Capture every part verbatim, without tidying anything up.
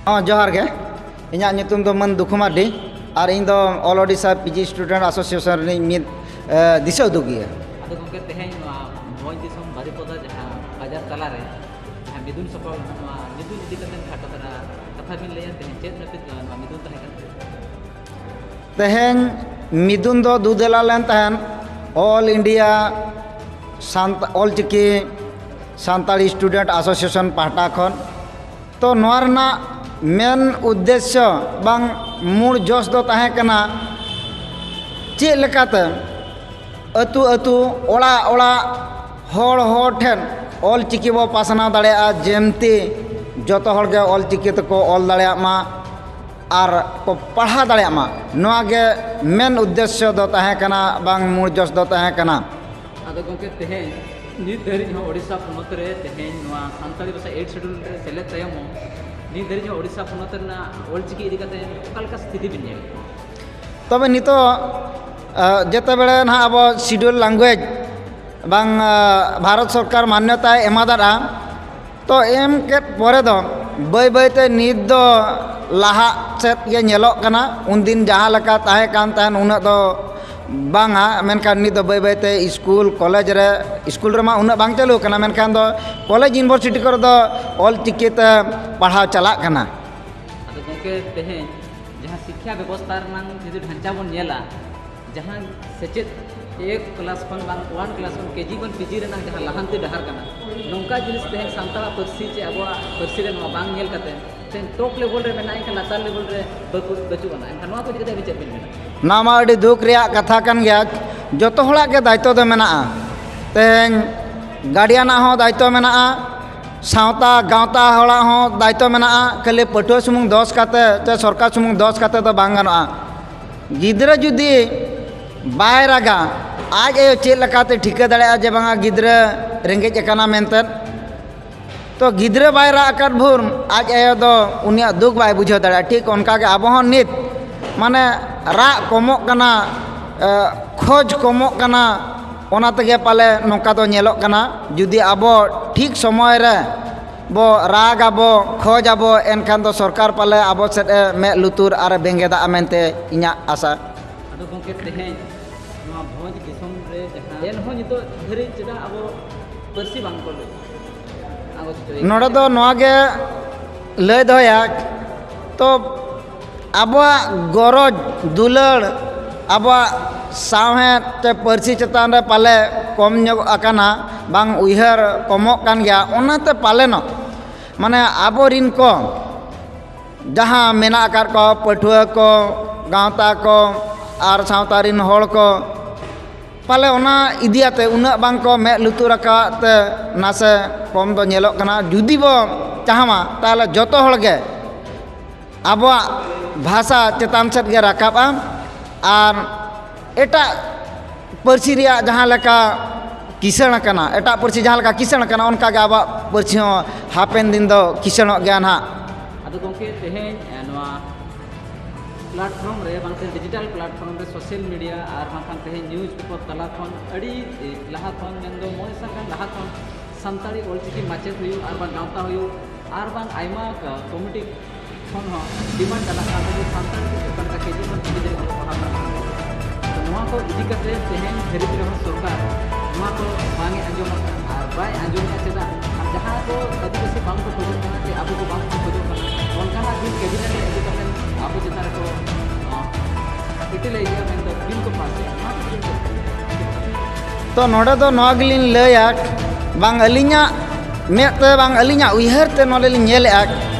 ᱦᱚᱸ, ᱡᱚᱦᱟᱨ ᱜᱮ᱾ ᱤᱧᱟᱹᱜ ᱧᱩᱛᱩᱢ ᱫᱚ ᱢᱟᱹᱱ ᱫᱩᱠᱷᱩ ᱢᱟᱨᱰᱤ, ᱟᱨ ᱤᱧ ᱫᱚ All Odisha P G Student Association ᱨᱤᱱᱤᱡ ᱢᱤᱫ, ᱮ, ᱫᱤᱥᱟᱹ ᱩᱫᱩᱜᱤᱭᱟᱹ᱾ ᱟᱫᱚ ᱜᱚᱢᱠᱮ, ᱛᱮᱦᱮᱧ ᱱᱚᱣᱟ ᱵᱷᱚᱸᱡᱽ ᱫᱤᱥᱚᱢ ᱵᱟᱨᱤᱯᱚᱫᱟ ᱡᱟᱦᱟᱸ ᱵᱟᱡᱟᱨ ᱛᱟᱞᱟᱨᱮ ᱡᱟᱦᱟᱸ ᱢᱤᱫᱩᱱ ᱥᱚᱵᱷᱟ, ᱱᱚᱣᱟ ᱢᱤᱫᱩᱱ ᱤᱫᱤ ᱠᱟᱛᱮ ᱠᱷᱟᱴᱚ ᱫᱷᱟᱨᱟ ᱠᱟᱛᱷᱟ ᱵᱤᱱ ᱞᱟᱹᱭᱟ, ᱛᱮᱦᱮᱧ ᱪᱮᱫ ᱱᱟᱹᱯᱤᱛ ᱱᱚᱣᱟ ᱢᱤᱫᱩᱱ ᱛᱟᱦᱮᱸ ᱠᱟᱱᱟ? ᱛᱮᱦᱮᱧ ᱢᱤᱫᱩᱱ ᱫᱚ ᱫᱩᱫᱮᱞᱟ ᱞᱮᱱ ᱛᱟᱦᱮᱸᱱ All India ᱥᱟᱱᱛ-, Ol Chiki Santali Student Association ᱯᱟᱦᱴᱟ ᱠᱷᱚᱱ᱾ ᱛᱚ ᱱᱚᱣᱟ ᱨᱮᱱᱟᱜ ᱢᱮᱱ ᱩᱫᱽᱫᱮᱥᱥᱚ ᱵᱟᱝ ᱢᱩᱲ ᱡᱚᱥ ᱫᱚ ᱛᱟᱦᱮᱸ ᱠᱟᱱᱟ, ᱪᱮᱫ ᱞᱮᱠᱟᱛᱮ ᱟᱹᱛᱩ ᱟᱹᱛᱩ, ᱚᱲᱟᱜ ᱚᱲᱟᱜ, ᱦᱚᱲ ᱦᱚᱲ ᱴᱷᱮᱱ ᱚᱞᱪᱤᱠᱤ ᱵᱚ ᱯᱟᱥᱱᱟᱣ ᱫᱟᱲᱮᱭᱟᱜᱼᱟ, ᱡᱮᱢᱛᱤ ᱡᱚᱛᱚ ᱦᱚᱲ ᱜᱮ ᱚᱞᱪᱤᱠᱤ ᱛᱮᱠᱚ ᱚᱞ ᱫᱟᱲᱮᱭᱟᱜ ᱢᱟ ᱟᱨ ᱠᱚ ᱯᱟᱲᱦᱟᱣ ᱫᱟᱲᱮᱭᱟᱜ ᱢᱟ᱾ ᱱᱚᱣᱟ ᱜᱮ ᱢᱮᱱ ᱩᱫᱽᱫᱮᱥᱥᱚ ᱫᱚ ᱛᱟᱦᱮᱸ ᱠᱟᱱᱟ, ᱵᱟᱝ ᱢᱩᱲ ᱡᱚᱥ ᱫᱚ ᱛᱟᱦᱮᱸ ᱠᱟᱱᱟ᱾ ᱟᱫᱚ ᱜᱚᱢᱠᱮ, ᱛᱮᱦᱮᱧ ᱱᱤᱛ ᱫᱷᱟᱹᱨᱤᱡ ᱦᱚᱸ ᱳᱰᱤᱥᱟ ᱯᱚᱱᱚᱛ ᱨᱮ ᱛᱮᱦᱮᱧ ᱱᱚᱣᱟ ᱥᱟᱱᱛᱟᱲᱤ ᱵᱷᱟᱥᱟ Eighth Schedule ᱨᱮ ᱥᱮᱞᱮᱫ ᱛᱟᱭᱚᱢ ᱦᱚᱸ ᱱᱤᱛ ᱫᱷᱟᱹᱨᱤᱡ ᱦᱚᱸ ᱳᱰᱤᱥᱟ ᱯᱚᱱᱚᱛ ᱨᱮᱱᱟᱜ ᱚᱞᱪᱤᱠᱤ ᱤᱫᱤ ᱠᱟᱛᱮ ᱚᱠᱟ ᱞᱮᱠᱟ ᱥᱛᱷᱤᱛᱤ ᱵᱤᱱ ᱧᱮᱞ ᱮᱫᱟ? ᱛᱚᱵᱮ ᱱᱤᱛᱚᱜ, ᱟ, ᱡᱮᱛᱮ ᱵᱮᱲᱮ ᱱᱟᱦᱟᱜ ᱟᱵᱚ Schedule Language ᱵᱟᱝ, ᱟ, ᱵᱷᱟᱨᱚᱛ ᱥᱚᱨᱠᱟᱨ ᱢᱟᱱᱱᱚᱛᱟᱭ ᱮᱢᱟᱫᱟᱜᱼᱟ, ᱛᱚ ᱮᱢ ᱠᱮᱫ ᱯᱚᱨᱮ ᱫᱚ ᱵᱟᱹᱭ ᱵᱟᱹᱭ ᱛᱮ ᱱᱤᱛ ᱫᱚ ᱞᱟᱦᱟᱜ ᱥᱮᱫ ᱜᱮ ᱧᱮᱞᱚᱜ ᱠᱟᱱᱟ᱾ ᱩᱱᱫᱤᱱ ᱡᱟᱦᱟᱸ ᱞᱮᱠᱟ ᱛᱟᱦᱮᱸ ᱠᱟᱱ ᱛᱟᱦᱮᱸᱱ, ᱩᱱᱟᱹᱜ ᱫᱚ ᱵᱟᱝᱟ, ᱢᱮᱱᱠᱷᱟᱱ ᱱᱤᱛ ᱫᱚ ᱵᱟᱹᱭ ᱵᱟᱹᱭ ᱛᱮ ᱥᱠᱩᱞ, ᱠᱚᱞᱮᱡᱽ ᱨᱮ, ᱥᱠᱩᱞ ᱨᱮᱢᱟ ᱩᱱᱟᱹᱜ ᱵᱟᱝ ᱪᱟᱹᱞᱩ ᱠᱟᱱᱟ, ᱢᱮᱱᱠᱷᱟᱱ ᱫᱚ ᱠᱚᱞᱮᱡᱽ, ᱤᱭᱩᱱᱤᱵᱷᱟᱨᱥᱤᱴᱤ ᱠᱚᱨᱮ ᱫᱚ ᱚᱞ ᱪᱤᱠᱤ ᱛᱮ ᱯᱟᱲᱦᱟᱣ ᱪᱟᱞᱟᱜ ᱠᱟᱱᱟ᱾ ᱟᱫᱚ ᱜᱚᱢᱠᱮ, ᱛᱮᱦᱮᱧ ᱡᱟᱦᱟᱸ ᱥᱤᱠᱠᱷᱟ ᱵᱮᱵᱚᱥᱛᱷᱟ ᱨᱮᱱᱟᱜ ᱡᱩᱫᱤ ᱰᱷᱟᱧᱪᱟ ᱵᱚᱱ ᱧᱮᱞᱟ, ᱡᱟᱦᱟᱸ ᱥᱮᱪᱮᱫ A class ᱠᱷᱚᱱ ᱵᱟᱝ one class ᱠᱷᱚᱱ K G ᱠᱷᱚᱱ P G ᱨᱮᱱᱟᱜ ᱡᱟᱦᱟᱸ ᱞᱟᱦᱟᱱᱛᱤ ᱰᱟᱦᱟᱨ ᱠᱟᱱᱟ, ᱱᱚᱝᱠᱟ ᱡᱤᱱᱤᱥ ᱛᱮᱦᱮᱧ ᱥᱟᱱᱛᱟᱲᱟᱜ ᱯᱟᱹᱨᱥᱤ ᱪᱮ ᱟᱵᱚᱣᱟᱜ ᱯᱟᱹᱨᱥᱤ ᱨᱮ ᱱᱚᱣᱟ ᱵᱟᱝ ᱧᱮᱞ ᱠᱟᱛᱮ ᱛᱮᱦᱮᱧ top level ᱨᱮ ᱢᱮᱱᱟᱜᱼᱟ, ᱮᱱᱠᱷᱟᱱ ᱞᱟᱛᱟᱨ level ᱨᱮ ᱵᱟᱹᱪᱩᱜ, ᱵᱟᱹᱪᱩᱜ ᱟᱱᱟ᱾ ᱮᱱᱠᱷᱟᱱ ᱱᱚᱣᱟ ᱠᱚ ᱤᱫᱤ ᱠᱟᱛᱮ ᱟᱹᱵᱤᱱ ᱪᱮᱫ ᱵᱤᱱ ᱢᱮᱱᱟ? ᱱᱚᱣᱟ ᱢᱟ ᱟᱹᱰᱤ ᱫᱩᱠ ᱨᱮᱭᱟᱜ ᱠᱟᱛᱷᱟ ᱠᱟᱱ ᱜᱮᱭᱟ᱾ ᱡᱚᱛᱚ ᱦᱚᱲᱟᱜ ᱜᱮ ᱫᱟᱭᱤᱛᱛᱚ ᱫᱚ ᱢᱮᱱᱟᱜᱼᱟ᱾ ᱛᱮᱦᱮᱧ ᱜᱟᱨᱰᱤᱭᱟᱱᱟᱜ ᱦᱚᱸ ᱫᱟᱭᱤᱛᱛᱚ ᱢᱮᱱᱟᱜᱼᱟ, ᱥᱟᱶᱛᱟ ᱜᱟᱶᱛᱟ ᱦᱚᱲᱟᱜ ᱦᱚᱸ ᱫᱟᱭᱤᱛᱛᱚ ᱢᱮᱱᱟᱜᱼᱟ᱾ ᱠᱷᱟᱹᱞᱤ ᱯᱟᱹᱴᱷᱩᱣᱟᱹ ᱥᱩᱢᱩᱝ ᱫᱚᱥ ᱠᱟᱛᱮ ᱥᱮ ᱥᱚᱨᱠᱟᱨ ᱥᱩᱢᱩᱝ ᱫᱚᱥ ᱠᱟᱛᱮ ᱫᱚ ᱵᱟᱝ ᱜᱟᱱᱚᱜᱼᱟ᱾ ᱜᱤᱫᱽᱨᱟᱹ ᱡᱩᱫᱤ ᱵᱟᱭ ᱨᱟᱜᱟ, ᱟᱡ ᱟᱭᱳ ᱪᱮᱫ ᱞᱮᱠᱟᱛᱮ ᱴᱷᱤᱠᱟᱹ ᱫᱟᱲᱮᱭᱟᱜᱼᱟ ᱡᱮ ᱵᱟᱝᱟ ᱜᱤᱫᱽᱨᱟᱹ ᱨᱮᱸᱜᱮᱡ ᱟᱠᱟᱱᱟ ᱢᱮᱱᱛᱮ? ᱛᱚ ᱜᱤᱫᱽᱨᱟᱹ ᱵᱟᱭ ᱨᱟᱜ ᱟᱠᱟᱫ ᱵᱷᱳᱨ ᱟᱡ ᱟᱭᱳ ᱫᱚ ᱩᱱᱤᱭᱟᱜ ᱫᱩᱠ ᱵᱟᱭ ᱵᱩᱡᱷᱟᱹᱣ ᱫᱟᱲᱮᱭᱟᱜᱼᱟ᱾ ᱴᱷᱤᱠ ᱚᱱᱠᱟ ᱜᱮ ᱟᱵᱚ ᱦᱚᱸ ᱱᱤᱛ ᱢᱟᱱᱮ ᱨᱟᱜ ᱠᱚᱢᱚᱜ ᱠᱟᱱᱟ, ᱮ, ᱠᱷᱚᱡᱽ ᱠᱚᱢᱚᱜ ᱠᱟᱱᱟ, ᱚᱱᱟ ᱛᱮᱜᱮ ᱯᱟᱞᱮ ᱱᱚᱝᱠᱟ ᱫᱚ ᱧᱮᱞᱚᱜ ᱠᱟᱱᱟ᱾ ᱡᱩᱫᱤ ᱟᱵᱚ ᱴᱷᱤᱠ ᱥᱚᱢᱚᱭ ᱨᱮ ᱵᱚ ᱨᱟᱜᱽ ᱟᱵᱚ, ᱠᱷᱚᱡᱽ ᱟᱵᱚ, ᱮᱱᱠᱷᱟᱱ ᱫᱚ ᱥᱚᱨᱠᱟᱨ ᱯᱟᱞᱮ ᱟᱵᱚ ᱥᱮᱫ ᱮ ᱢᱮᱫ ᱞᱩᱛᱩᱨ ᱟᱨ ᱮ ᱵᱮᱸᱜᱮᱫᱟᱜᱼᱟ ᱢᱮᱱᱛᱮ ᱤᱧᱟᱹᱜ ᱟᱥᱟ᱾ ᱟᱫᱚ ᱜᱚᱢᱠᱮ, ᱛᱮᱦᱮᱧ ᱱᱚᱣᱟ ᱵᱷᱚᱸᱡᱽ ᱫᱤᱥᱚᱢ ᱨᱮ ᱡᱟᱦᱟᱸ ᱮᱱᱦᱚᱸ ᱱᱤᱛᱚᱜ ᱫᱷᱟᱹᱨᱤᱡ ᱪᱮᱫᱟᱜ ᱟᱵᱚ ᱯᱟᱹᱨᱥᱤ ᱵᱟᱝ ᱠᱚ ᱞᱟᱹᱭ? ᱟᱸᱜᱚᱪ ᱦᱚᱪᱚᱭᱮᱫ ᱱᱚᱰᱮ ᱫᱚ ᱱᱚᱣᱟ ᱜᱮ ᱞᱟᱹᱭ ᱫᱚᱦᱚᱭᱟ, ᱛᱚ ᱟᱵᱚᱣᱟᱜ ᱜᱚᱨᱚᱡᱽ ᱫᱩᱞᱟᱹᱲ, ᱟᱵᱚᱣᱟᱜ ᱥᱟᱶᱦᱮᱫ ᱛᱮ ᱯᱟᱹᱨᱥᱤ ᱪᱮᱛᱟᱱ ᱨᱮ ᱯᱟᱞᱮ ᱠᱚᱢ ᱧᱚᱜ ᱟᱠᱟᱱᱟ, ᱵᱟᱝ ᱩᱭᱦᱟᱹᱨ ᱠᱚᱢᱚᱜ ᱠᱟᱱ ᱜᱮᱭᱟ, ᱚᱱᱟᱛᱮ ᱯᱟᱞᱮᱱᱚᱜ ᱢᱟᱱᱮ ᱟᱵᱚᱨᱤᱱ ᱠᱚ ᱡᱟᱦᱟᱸ ᱢᱮᱱᱟᱜ ᱟᱠᱟᱫ ᱠᱚ ᱯᱟᱹᱴᱷᱩᱣᱟᱹ ᱠᱚ, ᱜᱟᱶᱛᱟ ᱠᱚ ᱟᱨ ᱥᱟᱶᱛᱟ ᱨᱤᱱ ᱦᱚᱲ ᱠᱚ, ᱯᱟᱞᱮ ᱚᱱᱟ ᱤᱫᱤᱭᱟᱛᱮ ᱩᱱᱟᱹᱜ ᱵᱟᱝ ᱠᱚ ᱢᱮᱫ ᱞᱩᱛᱩᱨ ᱟᱠᱟᱫ ᱛᱮ ᱱᱟᱥᱮ ᱠᱚᱢ ᱫᱚ ᱧᱮᱞᱚᱜ ᱠᱟᱱᱟ᱾ ᱡᱩᱫᱤ ᱵᱚ ᱪᱟᱦᱟᱣᱟ, ᱛᱟᱦᱚᱞᱮ ᱡᱚᱛᱚ ᱦᱚᱲ ᱜᱮ ᱟᱵᱚᱣᱟᱜ ᱵᱷᱟᱥᱟ ᱪᱮᱛᱟᱱ ᱥᱮᱫ ᱜᱮ ᱨᱟᱠᱟᱵᱼᱟ ᱟᱨ ᱮᱴᱟᱜ ᱯᱟᱹᱨᱥᱤ ᱨᱮᱭᱟᱜ ᱡᱟᱦᱟᱸ ᱞᱮᱠᱟ ᱠᱤᱥᱟᱹᱬ ᱟᱠᱟᱱᱟ, ᱮᱴᱟᱜ ᱯᱟᱹᱨᱥᱤ ᱡᱟᱦᱟᱸ ᱞᱮᱠᱟ ᱠᱤᱥᱟᱹᱬ ᱟᱠᱟᱱᱟ, ᱚᱱᱠᱟ ᱜᱮ ᱟᱵᱚᱣᱟᱜ ᱯᱟᱹᱨᱥᱤ ᱦᱚᱸ ᱦᱟᱯᱮᱱ ᱫᱤᱱ ᱫᱚ ᱠᱤᱥᱟᱹᱬᱚᱜ ᱜᱮᱭᱟ ᱱᱟᱦᱟᱜ᱾ ᱟᱫᱚ ᱜᱚᱢᱠᱮ, ᱛᱮᱦᱮᱧ, ᱮ, ᱱᱚᱣᱟ platform ᱨᱮ, ᱵᱟᱝᱠᱷᱟᱱ digital platform ᱨᱮ, social media ᱟᱨ ᱵᱟᱝᱠᱷᱟᱱ ᱛᱮᱦᱮᱧ news paper ᱛᱟᱞᱟ ᱠᱷᱚᱱ ᱟᱹᱰᱤ, ᱮ, ᱞᱟᱦᱟ ᱠᱷᱚᱱ, ᱢᱮᱱᱫᱚ ᱢᱚᱬᱮ ᱥᱮᱨᱢᱟ ᱞᱟᱦᱟ ᱠᱷᱚᱱ ᱥᱟᱱᱛᱟᱲᱤ ᱚᱞᱪᱤᱠᱤ ᱢᱟᱪᱮᱫ ᱦᱩᱭᱩᱜ ᱟᱨ ᱵᱟᱝ ᱜᱟᱶᱛᱟ ᱦᱩᱭᱩᱜ ᱟᱨ ᱵᱟᱝ ᱟᱭᱢᱟ, ᱮ, committee ᱠᱷᱚᱱ ᱦᱚᱸ demand ᱪᱟᱞᱟᱜ ᱠᱟᱱ ᱛᱟᱵᱚᱱᱟ ᱥᱟᱱᱛᱟᱲᱤ ᱛᱮ ᱚᱠᱟ ᱞᱮᱠᱟ ᱠᱮᱡᱤ ᱠᱷᱚᱱ ᱯᱤᱡᱤ ᱫᱷᱟᱹᱵᱤᱡ ᱚᱞᱚᱜ ᱯᱟᱲᱦᱟᱣ ᱨᱮᱱᱟᱜ ᱠᱟᱱᱟ᱾ ᱛᱚ ᱱᱚᱣᱟ ᱠᱚ ᱤᱫᱤ ᱠᱟᱛᱮ ᱛᱮᱦᱮᱧ ᱫᱷᱟᱹᱨᱤᱡ ᱨᱮᱦᱚᱸ ᱥᱚᱨᱠᱟᱨ ᱱᱚᱣᱟ ᱠᱚ ᱵᱟᱝ ᱮ ᱟᱸᱡᱚᱢ ᱟᱠᱟᱫᱟ ᱟᱨ ᱵᱟᱭ ᱟᱸᱡᱚᱢᱮᱫᱼᱟ᱾ ᱪᱮᱫᱟᱜ? ᱟᱨ ᱡᱟᱦᱟᱸ ᱠᱚ ᱟᱹᱫᱤᱵᱟᱹᱥᱤ ᱵᱟᱝ ᱠᱚ ᱠᱷᱚᱡᱚᱜ ᱠᱟᱱᱟ ᱥᱮ ᱟᱵᱚ ᱠᱚ ᱵᱟᱝ ᱠᱚ ᱠᱷᱚᱡᱚᱜ ᱠᱟᱱᱟ, ᱚᱱᱠᱟᱱᱟᱜ ᱵᱤᱞ ᱠᱮᱵᱤᱱᱮᱴ ᱨᱮ ᱤᱫᱤ ᱠᱟᱛᱮ ᱟᱵᱚ ᱪᱮᱛᱟᱱ ᱨᱮᱠᱚ, ᱟᱸ, utilize ᱮᱫᱼᱟ, ᱢᱮᱱᱫᱚ ᱵᱤᱞ ᱠᱚ ᱯᱟᱥ ᱮᱫᱼᱟ, ᱱᱚᱣᱟ ᱠᱚ ᱪᱮᱫ ᱞᱮᱠᱟ? ᱛᱚ ᱱᱚᱰᱮ ᱫᱚ ᱱᱚᱣᱟ ᱜᱮᱞᱤᱧ ᱞᱟᱹᱭᱟ, ᱵᱟᱝ ᱟᱹᱞᱤᱧᱟᱜ ᱢᱮᱫ ᱛᱮ, ᱵᱟᱝ ᱟᱹᱞᱤᱧᱟᱜ ᱩᱭᱦᱟᱹᱨ ᱛᱮ ᱱᱚᱰᱮ ᱞᱤᱧ ᱧᱮᱞᱮᱫᱼᱟ,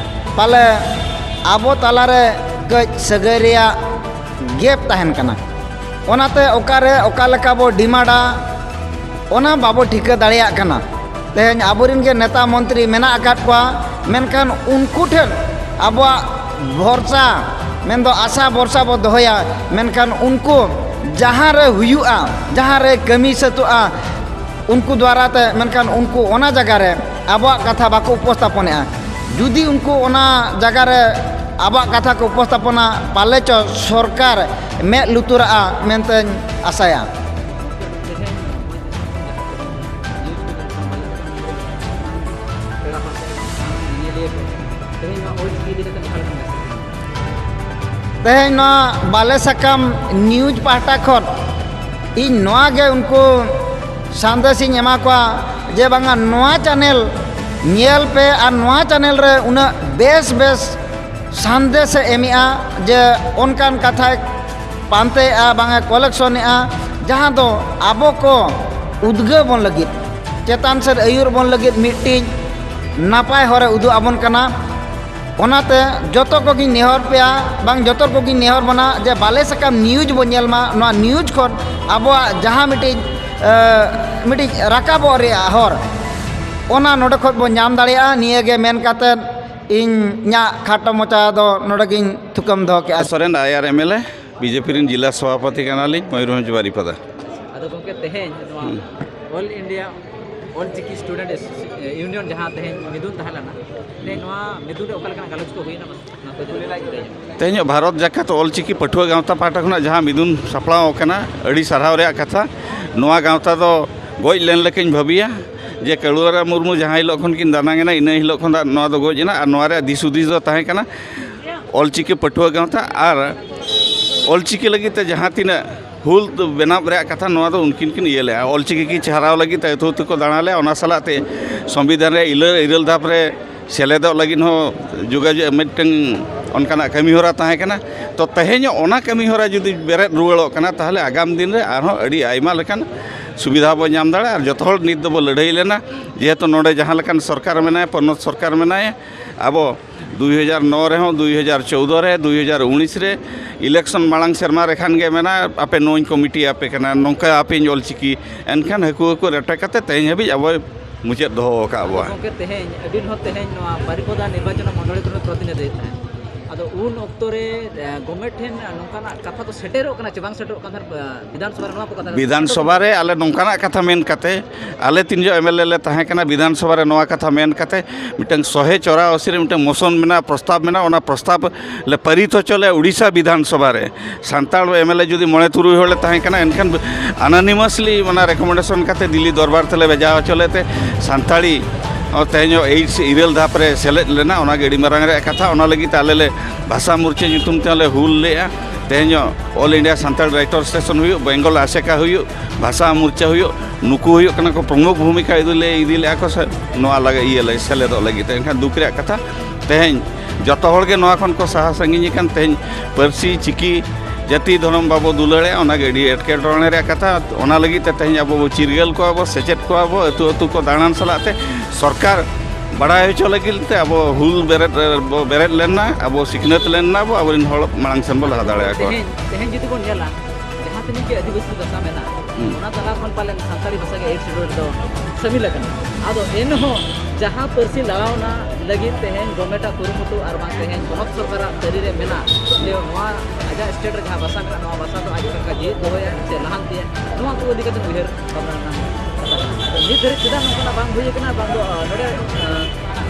ᱯᱟᱞᱮ ᱟᱵᱚ ᱛᱟᱞᱟᱨᱮ ᱠᱟᱹᱡ ᱥᱟᱹᱜᱟᱹᱭ ᱨᱮᱭᱟᱜ gap ᱛᱟᱦᱮᱱ ᱠᱟᱱᱟ᱾ ᱚᱱᱟᱛᱮ ᱚᱠᱟᱨᱮ ᱚᱠᱟ ᱞᱮᱠᱟ ᱵᱚ ᱰᱤᱢᱟᱱᱰᱟ, ᱚᱱᱟ ᱵᱟᱵᱚ ᱴᱷᱤᱠᱟᱹ ᱫᱟᱲᱮᱭᱟᱜ ᱠᱟᱱᱟ᱾ ᱛᱮᱦᱮᱧ ᱟᱵᱚᱨᱮᱱ ᱜᱮ ᱱᱮᱛᱟ ᱢᱚᱱᱛᱨᱤ ᱢᱮᱱᱟᱜ ᱟᱠᱟᱫ ᱠᱚᱣᱟ, ᱢᱮᱱᱠᱷᱟᱱ ᱩᱱᱠᱩ ᱴᱷᱮᱱ ᱟᱵᱚᱣᱟᱜ ᱵᱷᱚᱨᱥᱟ, ᱢᱮᱱᱫᱚ ᱟᱥᱟ ᱵᱷᱚᱨᱥᱟ ᱵᱚ ᱫᱚᱦᱚᱭᱟ, ᱢᱮᱱᱠᱷᱟᱱ ᱩᱱᱠᱩ ᱡᱟᱦᱟᱸ ᱨᱮ ᱦᱩᱭᱩᱜᱼᱟ, ᱡᱟᱦᱟᱸ ᱨᱮ ᱠᱟᱹᱢᱤ ᱥᱟᱹᱛᱚᱜᱼᱟ ᱩᱱᱠᱩ ᱫᱣᱟᱨᱟ ᱛᱮ, ᱢᱮᱱᱠᱷᱟᱱ ᱩᱱᱠᱩ ᱚᱱᱟ ᱡᱟᱭᱜᱟ ᱨᱮ ᱟᱵᱚᱣᱟᱜ ᱠᱟᱛᱷᱟ ᱵᱟᱠᱚ ᱩᱯᱚᱥᱛᱷᱟᱯᱚᱱᱮᱜᱼᱟ᱾ ᱡᱩᱫᱤ ᱩᱱᱠᱩ ᱚᱱᱟ ᱡᱟᱭᱜᱟ ᱨᱮ ᱟᱵᱚᱣᱟᱜ ᱠᱟᱛᱷᱟ ᱠᱚ ᱩᱯᱚᱥᱛᱷᱟᱯᱚᱱᱟ, ᱯᱟᱞᱮ ᱪᱚ ᱥᱚᱨᱠᱟᱨ ᱢᱮᱫ ᱞᱩᱛᱩᱨᱟᱜᱼᱟ ᱢᱮᱱᱛᱮᱧ ᱟᱥᱟᱭᱟ᱾ ᱛᱮᱦᱮᱧ ᱱᱚᱜᱼᱚᱭ ᱡᱮ ᱥᱟᱶᱛᱟ ᱡᱟᱦᱟᱸ ᱛᱮᱦᱮᱧ news paper ᱠᱷᱚᱱ ᱵᱟᱞᱮ ᱠᱟᱹᱢᱤ ᱠᱟᱱᱟ, ᱯᱮᱲᱟ ᱦᱚᱲ ᱥᱟᱶ ᱤᱫᱤ ᱠᱟᱛᱮ ᱚᱠᱟ ᱞᱮᱠᱟᱱ message? ᱛᱮᱦᱮᱧ ᱱᱚᱣᱟ ᱵᱟᱞᱮ ᱥᱟᱠᱟᱢ ᱱᱤᱭᱩᱡᱽ ᱯᱟᱦᱴᱟ ᱠᱷᱚᱱ ᱤᱧ ᱱᱚᱣᱟ ᱜᱮ ᱩᱱᱠᱩ ᱥᱟᱸᱫᱮᱥ ᱤᱧ ᱮᱢᱟ ᱠᱚᱣᱟ ᱡᱮ ᱵᱟᱝᱟ, ᱱᱚᱣᱟ ᱪᱮᱱᱮᱞ ᱧᱮᱞ ᱯᱮ ᱟᱨ ᱱᱚᱣᱟ ᱪᱮᱱᱮᱞ ᱨᱮ ᱩᱱᱟᱹᱜ ᱵᱮᱥ ᱵᱮᱥ ᱥᱟᱸᱫᱮᱥ ᱮ ᱮᱢᱮᱜᱼᱟ, ᱡᱮ ᱚᱱᱠᱟᱱ ᱠᱟᱛᱷᱟᱭ ᱯᱟᱱᱛᱮᱭᱮᱜᱼᱟ, ᱵᱟᱝ ᱮ ᱠᱚᱞᱮᱠᱥᱚᱱᱮᱜᱼᱟ, ᱡᱟᱦᱟᱸ ᱫᱚ ᱟᱵᱚ ᱠᱚ ᱩᱫᱽᱜᱟᱹᱣ ᱵᱚᱱ ᱞᱟᱹᱜᱤᱫ, ᱪᱮᱛᱟᱱ ᱥᱮᱫ ᱟᱹᱭᱩᱨ ᱵᱚᱱ ᱞᱟᱹᱜᱤᱫ ᱢᱤᱫᱴᱤᱡ ᱱᱟᱯᱟᱭ ᱦᱚᱨᱮ ᱩᱫᱩᱜ ᱟᱵᱚᱱ ᱠᱟᱱᱟ᱾ ᱚᱱᱟᱛᱮ ᱡᱚᱛᱚ ᱠᱚᱜᱮᱧ ᱱᱮᱦᱚᱨ ᱯᱮᱭᱟ, ᱵᱟᱝ ᱡᱚᱛᱚ ᱠᱚᱜᱮᱧ ᱱᱮᱦᱚᱨ ᱵᱚᱱᱟ ᱡᱮ ᱵᱟᱞᱮ ᱥᱟᱠᱟᱢ ᱱᱤᱭᱩᱡᱽ ᱵᱚᱱ ᱧᱮᱞ ᱢᱟ᱾ ᱱᱚᱣᱟ ᱱᱤᱭᱩᱡᱽ ᱠᱷᱚᱱ ᱟᱵᱚᱣᱟᱜ ᱡᱟᱦᱟᱸ ᱢᱤᱫᱴᱤᱡ, ᱮ, ᱢᱤᱫᱴᱤᱡ ᱨᱟᱠᱟᱵᱚᱜ ᱨᱮᱭᱟᱜ ᱦᱚᱨ, ᱚᱱᱟ ᱱᱚᱰᱮ ᱠᱷᱚᱱ ᱵᱚᱱ ᱧᱟᱢ ᱫᱟᱲᱮᱭᱟᱜᱼᱟ᱾ ᱱᱤᱭᱟᱹ ᱜᱮ ᱢᱮᱱ ᱠᱟᱛᱮᱫ ᱤᱧᱟᱹᱜ ᱠᱷᱟᱴᱚ ᱢᱚᱪᱟ ᱫᱚ ᱱᱚᱰᱮ ᱜᱤᱧ ᱛᱷᱩᱠᱟᱹᱢ ᱫᱚᱦᱚ ᱠᱮᱜᱼᱟ᱾ Soren, I R M L A, B J P ᱨᱮᱱ ᱡᱤᱞᱟ ᱥᱚᱵᱷᱟᱯᱚᱛᱤ ᱠᱟᱱᱟᱞᱤᱧ, ᱢᱚᱭᱩᱨᱵᱷᱚᱸᱡᱽ ᱵᱟᱨᱤᱯᱟᱫᱟ᱾ ᱟᱫᱚ ᱜᱚᱢᱠᱮ, ᱛᱮᱦᱮᱧ ᱱᱚᱣᱟ ᱦᱩᱸ᱾ All India Ol Chiki Student Asso-, Union ᱡᱟᱦᱟᱸ ᱛᱮᱦᱮᱧ ᱢᱤᱫᱩᱱ ᱛᱟᱦᱮᱸ ᱞᱮᱱᱟ, ᱛᱮᱦᱮᱧ ᱱᱚᱣᱟ ᱢᱤᱫᱩᱱ ᱨᱮ ᱚᱠᱟ ᱞᱮᱠᱟᱱᱟᱜ ᱜᱟᱞᱚᱪ ᱠᱚ ᱦᱩᱭᱱᱟ, ᱢᱟᱥᱮ ᱱᱚᱣᱟ ᱠᱚ ᱤᱫᱤ ᱠᱟᱛᱮ ᱞᱟᱹᱭ ᱧᱚᱜ᱾ ᱛᱮᱦᱮᱧ ᱵᱷᱟᱨᱚᱛ ᱡᱟᱠᱟᱛ ᱚᱞ ᱪᱤᱠᱤ ᱯᱟᱹᱴᱷᱩᱣᱟᱹ ᱜᱟᱶᱛᱟ ᱯᱟᱦᱴᱟ ᱠᱷᱚᱱᱟᱜ ᱡᱟᱦᱟᱸ ᱢᱤᱫᱩᱱ ᱥᱟᱯᱲᱟᱣ ᱟᱠᱟᱱᱟ, ᱟᱹᱰᱤ ᱥᱟᱨᱦᱟᱣ ᱨᱮᱭᱟᱜ ᱠᱟᱛᱷᱟ᱾ ᱱᱚᱣᱟ ᱜᱟᱶᱛᱟ ᱫᱚ ᱜᱚᱡ ᱞᱮᱱ ᱞᱮᱠᱟᱧ ᱵᱷᱟᱹᱵᱤᱭᱟ, ᱡᱮ ᱠᱟᱹᱲᱩᱣᱟᱨᱟ ᱢᱩᱨᱢᱩ ᱡᱟᱦᱟᱸ ᱦᱤᱞᱳᱜ ᱠᱷᱚᱱ ᱠᱤᱱ ᱫᱟᱱᱟᱝ ᱮᱱᱟ, ᱤᱱᱟᱹ ᱦᱤᱞᱳᱜ ᱠᱷᱚᱱ ᱫᱚ ᱱᱚᱣᱟ ᱫᱚ ᱜᱚᱡ ᱮᱱᱟ᱾ ᱟᱨ ᱱᱚᱣᱟ ᱨᱮᱭᱟᱜ ᱫᱤᱥ ᱦᱩᱫᱤᱥ ᱫᱚ ᱛᱟᱦᱮᱸ ᱠᱟᱱᱟ ᱚᱞ ᱪᱤᱠᱤ ᱯᱟᱹᱴᱷᱩᱣᱟᱹ ᱜᱟᱶᱛᱟ ᱟᱨ ᱚᱞ ᱪᱤᱠᱤ ᱞᱟᱹᱜᱤᱫ ᱛᱮ ᱡᱟᱦᱟᱸ ᱛᱤᱱᱟᱹᱜ ᱦᱩᱞ ᱵᱮᱱᱟᱣ ᱨᱮᱭᱟᱜ ᱠᱟᱛᱷᱟ, ᱱᱚᱣᱟ ᱫᱚ ᱩᱱᱠᱤᱱ ᱠᱤᱱ ᱤᱭᱟᱹ ᱞᱮᱜᱼᱟ᱾ ᱚᱞ ᱪᱤᱠᱤ ᱠᱤᱱ ᱪᱷᱟᱨᱟᱣ ᱞᱟᱹᱜᱤᱫ ᱛᱮ ᱟᱹᱛᱩ ᱟᱹᱛᱩ ᱠᱚ ᱫᱟᱬᱟ ᱞᱮᱜᱼᱟ᱾ ᱚᱱᱟ ᱥᱟᱞᱟᱜ ᱛᱮ ᱥᱚᱝᱵᱤᱫᱷᱟᱱ ᱨᱮ ᱤᱞᱟᱹ ᱤᱨᱟᱹᱞ ᱫᱷᱟᱯ ᱨᱮ ᱥᱮᱞᱮᱫᱚᱜ ᱞᱟᱹᱜᱤᱫ ᱦᱚᱸ ᱡᱳᱜᱟᱡᱳᱜᱽ ᱢᱤᱫᱴᱟᱝ ᱚᱱᱠᱟᱱᱟᱜ ᱠᱟᱹᱢᱤ ᱦᱚᱨᱟ ᱛᱟᱦᱮᱸ ᱠᱟᱱᱟ᱾ ᱛᱚ, ᱛᱮᱦᱮᱧ ᱚᱱᱟ ᱠᱟᱹᱢᱤ ᱦᱚᱨᱟ ᱡᱩᱫᱤ ᱵᱮᱨᱮᱫ ᱨᱩᱣᱟᱹᱲᱚᱜ ᱠᱟᱱᱟ, ᱛᱟᱦᱚᱞᱮ ᱟᱜᱟᱢ ᱫᱤᱱ ᱨᱮ ᱟᱨᱦᱚᱸ ᱟᱹᱰᱤ ᱟᱭᱢᱟ ᱞᱮᱠᱟᱱ ᱥᱩᱵᱤᱫᱷᱟ ᱵᱚ ᱧᱟᱢ ᱫᱟᱲᱮᱭᱟᱜᱼᱟ᱾ ᱟᱨ ᱡᱚᱛᱚ ᱦᱚᱲ ᱱᱤᱛ ᱫᱚᱵᱚ ᱞᱟᱹᱲᱦᱟᱹᱭ ᱞᱮᱱᱟ, ᱡᱮᱦᱮᱛᱩ ᱱᱚᱰᱮ ᱡᱟᱦᱟᱸ ᱞᱮᱠᱟᱱ ᱥᱚᱨᱠᱟᱨ ᱢᱮᱱᱟᱭᱟ, ᱯᱚᱱᱚᱛ ᱥᱚᱨᱠᱟᱨ ᱢᱮᱱᱟᱭᱟ, ᱟᱵᱚ ᱫᱩᱭ ᱦᱟᱡᱟᱨ ᱱᱚ ᱨᱮᱦᱚᱸ, ᱫᱩᱭ ᱦᱟᱡᱟᱨ ᱪᱳᱣᱫᱚ ᱨᱮ, ᱫᱩᱭ ᱦᱟᱡᱟᱨ ᱩᱱᱤᱥ ᱨᱮ ᱤᱞᱮᱠᱥᱚᱱ ᱢᱟᱲᱟᱝ ᱥᱮᱨᱢᱟ ᱨᱮ ᱠᱷᱟᱱ ᱜᱮ ᱢᱮᱱᱟ, "ᱟᱯᱮ ᱱᱚᱣᱟᱧ ᱠᱚᱢᱤᱴᱤ ᱟᱯᱮ ᱠᱟᱱᱟ, ᱱᱚᱝᱠᱟ ᱟᱯᱮᱧ ᱚᱞ ᱪᱤᱠᱤ", ᱮᱱᱠᱷᱟᱱ ᱦᱟᱹᱠᱩ ᱦᱟᱹᱠᱩ ᱨᱮᱴᱮ ᱠᱟᱛᱮ ᱛᱮᱦᱮᱧ ᱦᱟᱹᱵᱤᱡ ᱟᱵᱚᱭ ᱢᱩᱪᱟᱹᱫ ᱫᱚᱦᱚ ᱟᱠᱟᱫ ᱵᱚᱣᱟ᱾ ᱜᱚᱢᱠᱮ, ᱛᱮᱦᱮᱧ ᱟᱹᱵᱤᱱ ᱦᱚᱸ ᱛᱮᱦᱮᱧ ᱱᱚᱣᱟ ᱵᱟᱨᱤᱯᱚᱫᱟ ᱱᱤᱨᱵᱟᱪᱚᱱ ᱢᱚᱱᱰᱚᱞᱤ ᱠᱷᱚᱱ ᱯᱨᱚᱛᱤᱱᱤᱫᱷᱤ ᱛᱟᱦᱮᱸᱫ᱾ ᱟᱫᱚ ᱩᱱ ᱚᱠᱛᱚ ᱨᱮ, ᱮ, ᱜᱚᱵᱷᱢᱮᱱᱴ ᱴᱷᱮᱱ ᱱᱚᱝᱠᱟᱱᱟᱜ ᱠᱟᱛᱷᱟ ᱠᱚ ᱥᱮᱴᱮᱨᱚᱜ ᱠᱟᱱᱟ ᱪᱮ ᱵᱟᱝ ᱥᱮᱴᱮᱨᱚᱜ ᱠᱟᱱ ᱛᱟᱦᱮᱸᱫ, ᱮ, ᱵᱤᱫᱷᱟᱱ ᱥᱚᱵᱷᱟ ᱨᱮ? ᱟᱞᱮ ᱱᱚᱝᱠᱟᱱᱟᱜ ᱠᱟᱛᱷᱟ ᱢᱮᱱ ᱠᱟᱛᱮ, ᱟᱞᱮ ᱛᱤᱱ ᱡᱚᱦᱚᱜ ᱮᱢ ᱮᱞ ᱮ ᱞᱮ ᱛᱟᱦᱮᱸ ᱠᱟᱱᱟ, ᱵᱤᱫᱷᱟᱱ ᱥᱚᱵᱷᱟ ᱨᱮ ᱱᱚᱣᱟ ᱠᱟᱛᱷᱟ ᱢᱮᱱ ᱠᱟᱛᱮ ᱢᱤᱫᱴᱟᱝ ᱥᱚᱦᱮ ᱪᱚᱨᱟ ᱟᱥᱤ ᱨᱮ ᱢᱤᱫᱴᱟᱝ ᱢᱳᱥᱚᱱ ᱢᱮᱱᱟᱜᱼᱟ, ᱯᱨᱚᱥᱛᱟᱵ ᱢᱮᱱᱟᱜᱼᱟ, ᱚᱱᱟ ᱯᱨᱚᱥᱛᱟᱵ ᱞᱮ ᱯᱟᱹᱨᱤᱛ ᱦᱚᱪᱚ ᱞᱮ ᱩᱲᱤᱥᱥᱟ ᱵᱤᱫᱷᱟᱱ ᱥᱚᱵᱷᱟ ᱨᱮ᱾ ᱥᱟᱱᱛᱟᱲ ᱮᱢ ᱮᱞ ᱮ ᱡᱩᱫᱤ ᱢᱚᱬᱮ ᱛᱩᱨᱩᱭ ᱦᱚᱲ ᱞᱮ ᱛᱟᱦᱮᱸ ᱠᱟᱱᱟ, ᱮᱱᱠᱷᱟᱱ unanimously ᱚᱱᱟ ᱨᱮᱠᱚᱢᱮᱱᱰᱮᱥᱚᱱ ᱠᱟᱛᱮ ᱫᱤᱞᱞᱤ ᱫᱚᱨᱵᱟᱨ ᱛᱮᱞᱮ ᱵᱷᱮᱡᱟ ᱦᱚᱪᱚ ᱞᱮᱫ ᱛᱮ ᱥᱟᱱᱛᱟᱲᱤ ᱦᱚᱸ, ᱛᱮᱦᱮᱧ ᱦᱚᱸ ᱮᱭᱤᱴᱥ ᱤᱨᱟᱹᱞ ᱫᱷᱟᱯ ᱨᱮ ᱥᱮᱞᱮᱫ ᱞᱮᱱᱟ, ᱚᱱᱟᱜᱮ ᱟᱹᱰᱤ ᱢᱟᱨᱟᱝ ᱨᱮᱭᱟᱜ ᱠᱟᱛᱷᱟ᱾ ᱚᱱᱟ ᱞᱟᱹᱜᱤᱫ ᱛᱮ ᱟᱞᱮ ᱞᱮ ᱵᱷᱟᱥᱟ ᱢᱳᱨᱪᱟ ᱧᱩᱛᱩᱢ ᱛᱮ ᱦᱚᱸᱞᱮ ᱦᱩᱞ ᱞᱮᱜᱼᱟ᱾ ᱛᱮᱦᱮᱧ ᱦᱚᱸ All India Santal Writers Association ᱦᱩᱭᱩᱜ, ᱵᱮᱝᱜᱚᱞ ᱟᱥᱮᱠᱟ ᱦᱩᱭᱩᱜ, ᱵᱷᱟᱥᱟ ᱢᱳᱨᱪᱟ ᱦᱩᱭᱩᱜ, ᱱᱩᱠᱩ ᱦᱩᱭᱩᱜ ᱠᱟᱱᱟ ᱠᱚ ᱯᱨᱚᱢᱩᱠᱷ ᱵᱷᱩᱢᱤᱠᱟ ᱤᱫᱤ ᱞᱮ, ᱤᱫᱤ ᱞᱮᱜᱼᱟ ᱠᱚ ᱥᱮ ᱱᱚᱣᱟ ᱞᱟᱹᱜᱤᱫ ᱤᱭᱟᱹ ᱞᱮ ᱥᱮᱞᱮᱫᱚᱜ ᱞᱟᱹᱜᱤᱫ ᱛᱮ᱾ ᱮᱱᱠᱷᱟᱱ ᱫᱩᱠ ᱨᱮᱭᱟᱜ ᱠᱟᱛᱷᱟ, ᱛᱮᱦᱮᱧ ᱡᱚᱛᱚ ᱦᱚᱲ ᱜᱮ ᱱᱚᱣᱟ ᱠᱷᱚᱱ ᱠᱚ ᱥᱟᱦᱟ ᱥᱟᱺᱜᱤᱧ ᱟᱠᱟᱱ᱾ ᱛᱮᱦᱮᱧ ᱯᱟᱹᱨᱥᱤ, ᱪᱤᱠᱤ, ᱡᱟᱹᱛᱤ, ᱫᱷᱚᱨᱚᱢ ᱵᱟᱵᱚ ᱫᱩᱞᱟᱹᱲᱮᱜᱼᱟ, ᱚᱱᱟᱜᱮ ᱟᱹᱰᱤ ᱮᱴᱠᱮᱴᱚᱬᱮ ᱨᱮᱭᱟᱜ ᱠᱟᱛᱷᱟ᱾ ᱚᱱᱟ ᱞᱟᱹᱜᱤᱫ ᱛᱮ ᱛᱮᱦᱮᱧ ᱟᱵᱚ ᱵᱚ ᱪᱤᱨᱜᱟᱹᱞ ᱠᱚᱣᱟ ᱵᱚ, ᱥᱮᱪᱮᱫ ᱠᱚᱣᱟ ᱵᱚ, ᱟᱹᱛᱩ ᱟᱹᱛᱩ ᱠᱚ ᱫᱟᱬᱟᱱ ᱥᱟᱞᱟᱜ ᱛᱮ ᱥᱚᱨᱠᱟᱨ ᱵᱟᱲᱟᱭ ᱦᱚᱪᱚ ᱞᱟᱹᱜᱤᱫ ᱛᱮ ᱟᱵᱚ ᱦᱩᱞ ᱵᱮᱨᱮᱫ ᱵᱚ ᱵᱮᱨᱮᱫ ᱞᱮᱱᱟ, ᱟᱵᱚ ᱥᱤᱠᱷᱱᱟᱹᱛ ᱞᱮᱱᱟ ᱵᱚ, ᱟᱵᱚᱨᱮᱱ ᱦᱚᱲ ᱢᱟᱲᱟᱝ ᱥᱮᱱ ᱵᱚ ᱞᱟᱦᱟ ᱫᱟᱲᱮᱭᱟᱠᱚᱣᱟ᱾ ᱛᱮᱦᱮᱧ, ᱛᱮᱦᱮᱧ ᱡᱩᱫᱤ ᱵᱚᱱ ᱧᱮᱞᱟ, ᱡᱟᱦᱟᱸ ᱛᱤᱱᱟᱹᱜ ᱜᱮ ᱟᱹᱫᱤᱵᱟᱹᱥᱤ ᱵᱷᱟᱥᱟ ᱢᱮᱱᱟᱜᱼᱟ, ᱦᱩᱸ᱾ ᱚᱱᱟ ᱛᱟᱞᱟ ᱠᱷᱚᱱ ᱯᱟᱞᱮᱱ ᱥᱟᱱᱛᱟᱲᱤ ᱵᱷᱟᱥᱟ ᱜᱮ ᱮᱭᱤᱴ ᱥᱤᱰᱩᱞ ᱨᱮᱫᱚ ᱥᱟᱹᱢᱤᱞ ᱟᱠᱟᱱᱟ᱾ ᱟᱫᱚ ᱮᱱᱦᱚᱸ ᱡᱟᱦᱟᱸ ᱯᱟᱹᱨᱥᱤ ᱞᱟᱲᱟᱣᱱᱟ ᱞᱟᱹᱜᱤᱫ ᱛᱮᱦᱮᱧ ᱜᱚᱵᱷᱢᱮᱱᱴᱟᱜ ᱠᱩᱨᱩᱢᱩᱴᱩ ᱟᱨ ᱵᱟᱝ ᱛᱮᱦᱮᱧ ᱯᱚᱱᱚᱛ ᱥᱚᱨᱠᱟᱨᱟᱜ ᱛᱟᱹᱨᱤ ᱨᱮ ᱢᱮᱱᱟᱜ ᱡᱮ ᱱᱚᱣᱟ ᱟᱡᱟᱜ ᱥᱴᱮᱴ ᱨᱮ ᱡᱟᱦᱟᱸ ᱵᱷᱟᱥᱟ ᱢᱮᱱᱟᱜᱼᱟ, ᱱᱚᱣᱟ ᱵᱷᱟᱥᱟ ᱫᱚ ᱟᱡ ᱚᱠᱟ ᱞᱮᱠᱟ ᱡᱤᱣᱮᱫ ᱫᱚᱦᱚᱭᱟ ᱥᱮ ᱞᱟᱦᱟᱱᱛᱤᱭᱟ, ᱱᱚᱣᱟ ᱠᱚ ᱤᱫᱤ ᱠᱟᱛᱮ ᱩᱭᱦᱟᱹᱨ ᱵᱷᱟᱵᱽᱱᱟ ᱨᱮᱱᱟᱜ ᱠᱟᱛᱷᱟ ᱠᱟᱱᱟ᱾ ᱟᱫᱚ ᱱᱤᱛ ᱫᱷᱟᱹᱨᱤᱡ ᱪᱮᱫᱟᱜ ᱱᱚᱝᱠᱟᱱᱟᱜ ᱵᱟᱝ ᱦᱩᱭ ᱟᱠᱟᱱᱟ? ᱵᱟᱝ ᱫᱚ, ᱟᱸ, ᱱᱚᱰᱮ, ᱟᱸ,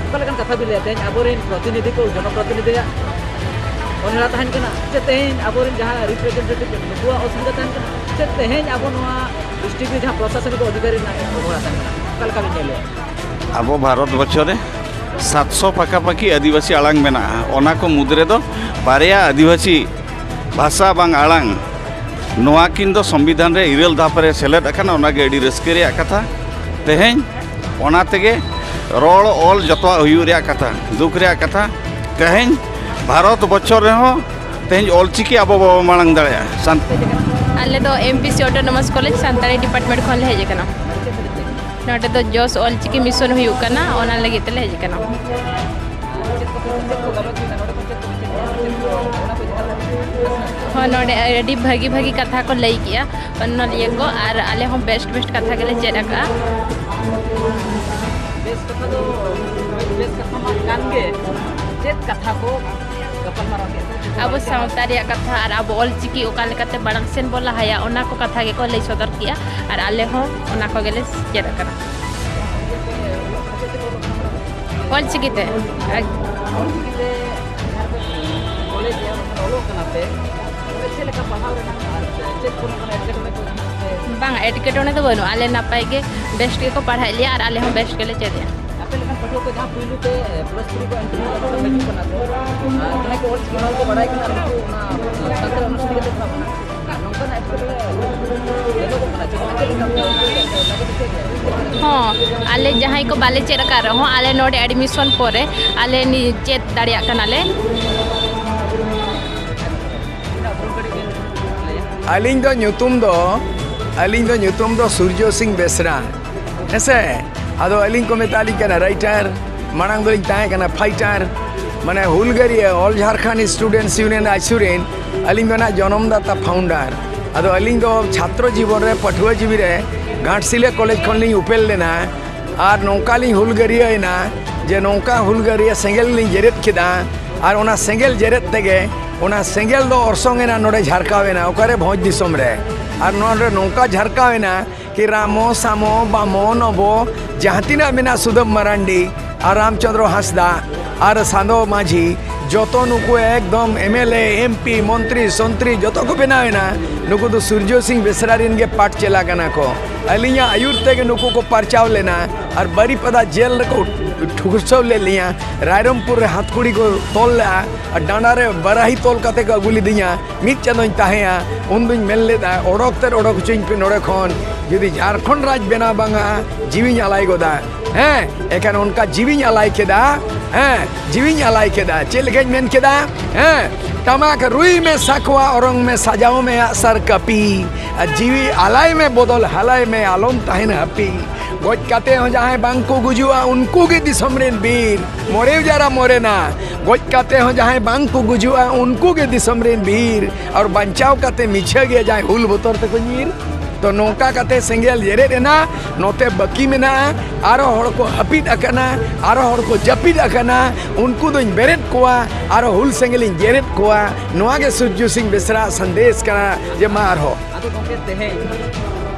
ᱚᱠᱟ ᱞᱮᱠᱟᱱ ᱠᱟᱛᱷᱟ ᱵᱤᱱ ᱞᱟᱹᱭᱟ? ᱛᱮᱦᱮᱧ ᱟᱵᱚᱨᱮᱱ ᱯᱨᱚᱛᱤᱱᱤᱫᱷᱤ ᱠᱚ, ᱡᱚᱱᱚᱯᱨᱚᱛᱤᱱᱤᱫᱷᱤᱭᱟᱜ ᱚᱱᱦᱮᱞᱟ ᱛᱟᱦᱮᱱ ᱠᱟᱱᱟ ᱥᱮ ᱛᱮᱦᱮᱧ ᱟᱵᱚᱨᱮᱱ ᱡᱟᱦᱟᱸ ᱨᱤᱯᱨᱮᱡᱮᱱᱴᱮᱴᱤᱵᱷ ᱱᱩᱠᱩᱣᱟᱜ ᱚᱥᱩᱵᱤᱫᱷᱟ ᱛᱟᱦᱮᱱ ᱠᱟᱱᱟ ᱥᱮ ᱛᱮᱦᱮᱧ ᱟᱵᱚ ᱱᱚᱣᱟ ᱰᱤᱥᱴᱨᱤᱠᱴ ᱨᱮ ᱡᱟᱦᱟᱸ ᱯᱨᱚᱥᱟᱥᱚᱱᱤᱠ ᱚᱫᱷᱤᱠᱟᱨᱤ ᱨᱮᱱᱟᱜ ᱚᱵᱚᱦᱮᱲᱟ ᱛᱟᱦᱮᱱ ᱠᱟᱱᱟ? ᱚᱠᱟ ᱞᱮᱠᱟ ᱵᱤᱱ ᱧᱮᱞᱮᱫᱼᱟ? ᱟᱵᱚ ᱵᱷᱟᱨᱚᱛ ᱵᱚᱨᱥᱚ ᱨᱮ ᱥᱟᱛᱥᱚ ᱯᱟᱠᱟᱯᱟᱠᱤ ᱟᱹᱫᱤᱵᱟᱹᱥᱤ ᱟᱲᱟᱝ ᱢᱮᱱᱟᱜᱼᱟ᱾ ᱚᱱᱟ ᱠᱚ ᱢᱩᱫᱽ ᱨᱮᱫᱚ ᱵᱟᱨᱭᱟ ᱟᱹᱫᱤᱵᱟᱹᱥᱤ ᱵᱷᱟᱥᱟ ᱵᱟᱝ ᱟᱲᱟᱝ, ᱱᱚᱣᱟ ᱠᱤᱱ ᱫᱚ ᱥᱚᱝᱵᱤᱫᱷᱟᱱ ᱨᱮ ᱤᱨᱟᱹᱞ ᱫᱷᱟᱯ ᱨᱮ ᱥᱮᱞᱮᱫ ᱟᱠᱟᱱᱟ᱾ ᱚᱱᱟᱜᱮ ᱟᱹᱰᱤ ᱨᱟᱹᱥᱠᱟᱹ ᱨᱮᱭᱟᱜ ᱠᱟᱛᱷᱟ᱾ ᱛᱮᱦᱮᱧ ᱚᱱᱟ ᱛᱮᱜᱮ ᱨᱚᱲ ᱚᱞ ᱡᱚᱛᱚᱣᱟᱜ ᱦᱩᱭᱩᱜ ᱨᱮᱭᱟᱜ ᱠᱟᱛᱷᱟ, ᱫᱩᱠ ᱨᱮᱭᱟᱜ ᱠᱟᱛᱷᱟ᱾ ᱛᱮᱦᱮᱧ ᱵᱷᱟᱨᱚᱛ ᱵᱚᱪᱷᱚᱨ ᱨᱮᱦᱚᱸ ᱛᱮᱦᱮᱧ ᱚᱞᱪᱤᱠᱤ ᱟᱵᱚ ᱵᱟᱵᱚ ᱢᱟᱲᱟᱝ ᱫᱟᱲᱮᱭᱟᱜᱼᱟ᱾ ᱥᱟᱱ- ᱟᱞᱮ ᱫᱚ M P C Autonomous College Santali department ᱠᱷᱚᱱ ᱞᱮ ᱦᱮᱡ ᱟᱠᱟᱱᱟ᱾ ᱱᱚᱰᱮ ᱫᱚ ᱡᱚᱥ ᱚᱞᱪᱤᱠᱤ mission ᱦᱩᱭᱩᱜ ᱠᱟᱱᱟ, ᱚᱱᱟ ᱞᱟᱹᱜᱤᱫ ᱛᱮᱞᱮ ᱦᱮᱡ ᱟᱠᱟᱱᱟ᱾ ᱦᱚᱸ, ᱱᱚᱰᱮ ᱟᱹᱰᱤ ᱵᱷᱟᱹᱜᱤ ᱵᱷᱟᱹᱜᱤ ᱠᱟᱛᱷᱟ ᱠᱚ ᱞᱟᱹᱭ ᱠᱮᱜᱼᱟ ᱚᱱᱚᱞᱤᱭᱟᱹ ᱠᱚ, ᱟᱨ ᱟᱞᱮ ᱦᱚᱸ best best ᱠᱟᱛᱷᱟ ᱜᱮᱞᱮ ᱪᱮᱫ ᱟᱠᱟᱜᱼᱟ᱾ ᱵᱮᱥ ᱠᱟᱛᱷᱟ ᱫᱚ, ᱵᱮᱥ ᱠᱟᱛᱷᱟ ᱢᱟ ᱠᱟᱱ ᱜᱮ, ᱪᱮᱫ ᱠᱟᱛᱷᱟ ᱠᱚ ᱜᱟᱯᱟᱞᱢᱟᱨᱟᱣ ᱠᱮᱫ ᱫᱚ, ᱪᱮᱫ ᱠᱚ ᱟᱵᱚ ᱵᱟᱲᱟᱭ ᱠᱮᱫ ᱥᱟᱶᱛᱟ ᱨᱮᱭᱟᱜ ᱠᱟᱛᱷᱟ ᱟᱨ ᱟᱵᱚ ᱚᱞᱪᱤᱠᱤ ᱚᱠᱟ ᱞᱮᱠᱟᱛᱮ ᱢᱟᱲᱟᱝ ᱥᱮᱱ ᱵᱚ ᱞᱟᱦᱟᱭᱟ, ᱚᱱᱟ ᱠᱚ ᱠᱟᱛᱷᱟ ᱜᱮᱠᱚ ᱞᱟᱹᱭ ᱥᱚᱫᱚᱨ ᱠᱮᱜᱼᱟ, ᱟᱨ ᱟᱞᱮ ᱦᱚᱸ ᱚᱱᱟ ᱠᱚᱜᱮᱞᱮ ᱪᱮᱫ ᱟᱠᱟᱱᱟ᱾ ᱚᱞᱪᱤᱠᱤ ᱛᱮ᱾ ᱚᱞᱪᱤᱠᱤ ᱛᱮ ᱡᱟᱦᱟᱸ ᱨᱮᱯᱮ ᱠᱚᱞᱮᱡᱽ ᱨᱮ ᱚᱞᱚᱜ ᱠᱟᱱᱟ ᱯᱮ, ᱪᱮᱫ ᱞᱮᱠᱟ ᱯᱟᱲᱦᱟᱣ ᱨᱮᱱᱟᱜ ᱟᱨ ᱪᱮᱫ ᱠᱚ ᱱᱚᱝᱠᱟᱱ ᱮᱴᱠᱮᱴᱚᱬᱮ ᱠᱚ ᱢᱮᱱᱟᱜ ᱛᱮ? ᱵᱟᱝ, ᱮᱴᱠᱮᱴᱚᱬᱮ ᱫᱚ ᱵᱟᱹᱱᱩᱜᱼᱟ᱾ ᱟᱞᱮ ᱱᱟᱯᱟᱭ ᱜᱮ, ᱵᱮᱥ ᱜᱮᱠᱚ ᱯᱟᱲᱦᱟᱣᱮᱫ ᱞᱮᱭᱟ ᱟᱨ ᱟᱞᱮ ᱦᱚᱸ ᱵᱮᱥ ᱜᱮᱞᱮ ᱪᱮᱫ ᱮᱫᱼᱟ᱾ ᱟᱯᱮ ᱠᱚ ᱡᱟᱦᱟᱸ ᱯᱩᱭᱞᱩ ᱛᱮ ᱯᱩᱨᱟᱹᱥᱠᱨᱤ ᱠᱚ ᱮᱱᱴᱨᱤ ᱠᱟᱛᱮ ᱠᱚ ᱦᱤᱡᱩᱜ ᱠᱟᱱᱟ ᱠᱚ, ᱟᱨ ᱡᱟᱦᱟᱸᱭ ᱠᱚ ᱚᱞ ᱪᱤᱠᱤ ᱵᱟᱝ ᱠᱚ ᱵᱟᱲᱟᱭ ᱠᱟᱱᱟ, ᱩᱱᱠᱩ ᱚᱱᱟ ᱥᱟᱱᱛᱟᱲ ᱚᱱᱩᱥᱩᱪᱤ ᱠᱟᱛᱮ ᱯᱟᱲᱦᱟᱜ ᱠᱟᱱᱟ᱾ ᱟᱨ ᱱᱚᱝᱠᱟᱱᱟᱜ ᱮᱴᱠᱮᱴᱚᱬᱮ ᱧᱮᱞᱚᱜᱚᱜ ᱠᱟᱱᱟ, ᱪᱮᱫ ᱞᱮᱠᱟ ᱠᱚ ᱦᱚᱸ, ᱟᱞᱮ ᱡᱟᱦᱟᱸᱭ ᱠᱚ ᱵᱟᱞᱮ ᱪᱮᱫ ᱟᱠᱟᱫ ᱨᱮᱦᱚᱸ, ᱟᱞᱮ ᱱᱚᱰᱮ ᱮᱰᱢᱤᱥᱚᱱ ᱯᱚᱨᱮ ᱟᱞᱮ ᱱᱤ-, ᱪᱮᱫ ᱫᱟᱲᱮᱭᱟᱜ ᱠᱟᱱᱟᱞᱮ᱾ ᱟᱹᱞᱤᱧ ᱫᱚ ᱧᱩᱛᱩᱢ ᱫᱚ, ᱟᱹᱞᱤᱧ ᱫᱚ ᱧᱩᱛᱩᱢ ᱫᱚ ᱥᱩᱨᱡᱚ ᱥᱤᱝ ᱵᱮᱥᱨᱟ᱾ ᱦᱮᱸᱥᱮ? ᱟᱫᱚ ᱟᱹᱞᱤᱧ ᱠᱚ ᱢᱮᱛᱟ ᱞᱤᱧ ᱠᱟᱱᱟ ᱨᱟᱭᱴᱟᱨ, ᱢᱟᱲᱟᱝ ᱫᱚᱞᱤᱧ ᱛᱟᱦᱮᱸ ᱠᱟᱱᱟ ᱯᱷᱟᱭᱴᱟᱨ, ᱢᱟᱱᱮ ᱦᱩᱞᱜᱟᱹᱨᱤᱭᱟᱹ, All Jharkhand Students Union ᱟᱡᱥᱩᱨ ᱨᱮᱱ ᱟᱹᱞᱤᱧ ᱫᱚ ᱱᱟᱜ ᱡᱚᱱᱚᱢ ᱫᱟᱛᱟ, ᱯᱷᱟᱣᱩᱱᱰᱟᱨ᱾ ᱟᱫᱚ ᱟᱹᱞᱤᱧ ᱫᱚ ᱪᱷᱟᱛᱨᱚ ᱡᱤᱵᱚᱱ ᱨᱮ, ᱯᱟᱹᱴᱷᱩᱣᱟᱹ ᱡᱤᱣᱤ ᱨᱮ ᱜᱷᱟᱴᱥᱤᱞᱟᱹ ᱠᱚᱞᱮᱡᱽ ᱠᱷᱚᱱ ᱞᱤᱧ ᱩᱯᱮᱞ ᱞᱮᱱᱟ᱾ ᱟᱨ ᱱᱚᱝᱠᱟ ᱞᱤᱧ ᱦᱩᱞᱜᱟᱹᱨᱤᱭᱟᱹᱭᱮᱱᱟ ᱡᱮ ᱱᱚᱝᱠᱟ ᱦᱩᱞᱜᱟᱹᱨᱤᱭᱟᱹ ᱥᱮᱸᱜᱮᱞ ᱞᱤᱧ ᱡᱮᱨᱮᱫ ᱠᱮᱫᱟ᱾ ᱟᱨ ᱚᱱᱟ ᱥᱮᱸᱜᱮᱞ ᱡᱮᱨᱮᱫ ᱛᱮᱜᱮ ᱚᱱᱟ ᱥᱮᱸᱜᱮᱞ ᱫᱚ ᱚᱨᱥᱚᱝ ᱮᱱᱟ, ᱱᱚᱰᱮ ᱡᱷᱟᱨᱠᱟᱣ ᱮᱱᱟ, ᱚᱠᱟᱨᱮ? ᱵᱷᱚᱸᱡᱽ ᱫᱤᱥᱚᱢ ᱨᱮ᱾ ᱟᱨ ᱱᱚᱰᱮ ᱱᱚᱝᱠᱟ ᱡᱷᱟᱨᱠᱟᱣ ᱮᱱᱟ ᱠᱤ ᱨᱟᱢᱚ, ᱥᱟᱢᱚ, ᱵᱟᱢᱚ, ᱱᱚᱵᱚ, ᱡᱟᱦᱟᱸ ᱛᱤᱱᱟᱹᱜ ᱢᱮᱱᱟᱜ, ᱥᱩᱫᱟᱹᱢ ᱢᱟᱨᱟᱱᱰᱤ ᱟᱨ ᱨᱟᱢᱪᱚᱸᱫᱽᱨᱚ ᱦᱟᱸᱥᱫᱟ ᱟᱨ ᱥᱟᱸᱫᱚ ᱢᱟᱹᱡᱷᱤ, ᱡᱚᱛᱚ ᱱᱩᱠᱩ ᱮᱠᱫᱚᱢ ᱮᱢ ᱮᱞ ᱮ, ᱮᱢ ᱯᱤ, ᱢᱚᱱᱛᱨᱤ, ᱥᱚᱱᱛᱨᱤ ᱡᱚᱛᱚ ᱠᱚ ᱵᱮᱱᱟᱣ ᱮᱱᱟ᱾ ᱱᱩᱠᱩ ᱫᱚ ᱥᱩᱨᱡᱚ ᱥᱤᱝ ᱵᱮᱥᱨᱟ ᱨᱮᱱ ᱜᱮ ᱯᱟᱴ ᱪᱮᱞᱟ ᱠᱟᱱᱟ ᱠᱚ᱾ ᱟᱹᱞᱤᱧᱟᱜ ᱟᱹᱭᱩᱨ ᱛᱮᱜᱮ ᱱᱩᱠᱩ ᱠᱚ ᱯᱟᱨᱪᱟᱣ ᱞᱮᱱᱟ ᱟᱨ ᱵᱟᱨᱤᱯᱟᱫᱟ ᱡᱮᱞ ᱨᱮᱠᱚ ᱴᱷᱩᱥᱟᱹᱣ ᱞᱮᱫ ᱞᱤᱧᱟ᱾ ᱨᱟᱭᱨᱚᱝᱯᱩᱨ ᱨᱮ ᱦᱟᱛᱠᱩᱲᱤ ᱠᱚ ᱛᱚᱞ ᱞᱮᱫᱼᱟ ᱟᱨ ᱰᱟᱸᱰᱟ ᱨᱮ ᱵᱟᱨᱟᱦᱤ ᱛᱚᱞ ᱠᱟᱛᱮ ᱠᱚ ᱟᱹᱜᱩ ᱞᱤᱫᱤᱧᱟ᱾ ᱢᱤᱫ ᱪᱟᱸᱫᱚᱧ ᱛᱟᱦᱮᱸᱭᱟ, ᱩᱱᱫᱩᱧ ᱢᱮᱱ ᱞᱮᱫᱟ, "ᱚᱰᱚᱠ ᱛᱮᱫ ᱚᱰᱚᱠ ᱦᱚᱪᱚᱧ ᱯᱮ ᱱᱚᱰᱮ ᱠᱷᱚᱱ, ᱡᱩᱫᱤ ᱡᱷᱟᱲᱠᱷᱚᱸᱰ ᱨᱟᱡᱽ ᱵᱮᱱᱟᱣ ᱵᱟᱝᱟ, ᱡᱤᱣᱤᱧ ᱟᱞᱟᱭ ᱜᱚᱫᱟ᱾" ᱦᱮᱸ, ᱮᱠᱷᱟᱱ ᱚᱱᱠᱟ ᱡᱤᱣᱤᱧ ᱟᱞᱟᱭ ᱠᱮᱫᱟ᱾ ᱦᱮᱸ, ᱡᱤᱣᱤᱧ ᱟᱞᱟᱭ ᱠᱮᱫᱟ᱾ ᱪᱮᱫ ᱞᱮᱠᱟᱧ ᱢᱮᱱ ᱠᱮᱫᱟ? ᱦᱮᱸ, ᱴᱟᱢᱟᱠ ᱨᱩᱭ ᱢᱮ ᱥᱟᱠᱣᱟ, ᱚᱨᱚᱝ ᱢᱮ ᱥᱟᱡᱟᱣ ᱢᱮ ᱟᱜᱼᱥᱟᱨ ᱠᱟᱹᱯᱤ, ᱟᱨ ᱡᱤᱣᱤ ᱟᱞᱟᱭ ᱢᱮ ᱵᱚᱫᱚᱞ ᱦᱟᱞᱟᱭ ᱢᱮ, ᱟᱞᱚᱢ ᱛᱟᱦᱮᱱ ᱦᱟᱹᱯᱤ᱾ ᱜᱚᱡ ᱠᱟᱛᱮ ᱦᱚᱸ ᱡᱟᱦᱟᱸᱭ ᱵᱟᱝ ᱠᱚ ᱜᱩᱡᱩᱜᱼᱟ, ᱩᱱᱠᱩ ᱜᱮ ᱫᱤᱥᱚᱢ ᱨᱮᱱ ᱵᱤᱨ᱾ ᱢᱚᱨᱮᱣ ᱡᱟᱨᱟ ᱢᱚᱨᱮᱱᱟ, ᱜᱚᱡ ᱠᱟᱛᱮ ᱦᱚᱸ ᱡᱟᱦᱟᱸᱭ ᱵᱟᱝ ᱠᱚ ᱜᱩᱡᱩᱜᱼᱟ, ᱩᱱᱠᱩ ᱜᱮ ᱫᱤᱥᱚᱢ ᱨᱮᱱ ᱵᱤᱨ᱾ ᱟᱨ ᱵᱟᱧᱪᱟᱣ ᱠᱟᱛᱮ ᱢᱤᱪᱷᱟᱹ ᱜᱮ ᱡᱟᱦᱟᱸᱭ ᱦᱩᱞ ᱵᱚᱛᱚᱨ ᱛᱮᱠᱚ ᱧᱤᱨ᱾ ᱛᱚ ᱱᱚᱝᱠᱟ ᱠᱟᱛᱮ ᱥᱮᱸᱜᱮᱞ ᱡᱮᱨᱮᱫ ᱮᱱᱟ, ᱱᱚᱛᱮ ᱵᱟᱹᱠᱤ ᱢᱮᱱᱟᱜᱼᱟ, ᱟᱨᱚ ᱦᱚᱲ ᱠᱚ ᱦᱟᱹᱯᱤᱫ ᱟᱠᱟᱱᱟ, ᱟᱨᱚ ᱦᱚᱲ ᱠᱚ ᱡᱟᱹᱯᱤᱫ ᱟᱠᱟᱱᱟ, ᱩᱱᱠᱩ ᱫᱚᱧ ᱵᱮᱨᱮᱫ ᱠᱚᱣᱟ, ᱟᱨᱚ ᱦᱩᱞ ᱥᱮᱸᱜᱮᱞ ᱤᱧ ᱡᱮᱨᱮᱫ ᱠᱚᱣᱟ᱾ ᱱᱚᱣᱟ ᱜᱮ ᱥᱩᱨᱡᱚ ᱥᱤᱝ ᱵᱮᱥᱨᱟ ᱥᱟᱸᱫᱮᱥ ᱠᱟᱱᱟ᱾ ᱡᱮ ᱢᱟ ᱟᱨᱦᱚᱸ ᱟᱫᱚ ᱜᱚᱢᱠᱮ, ᱛᱮᱦᱮᱧ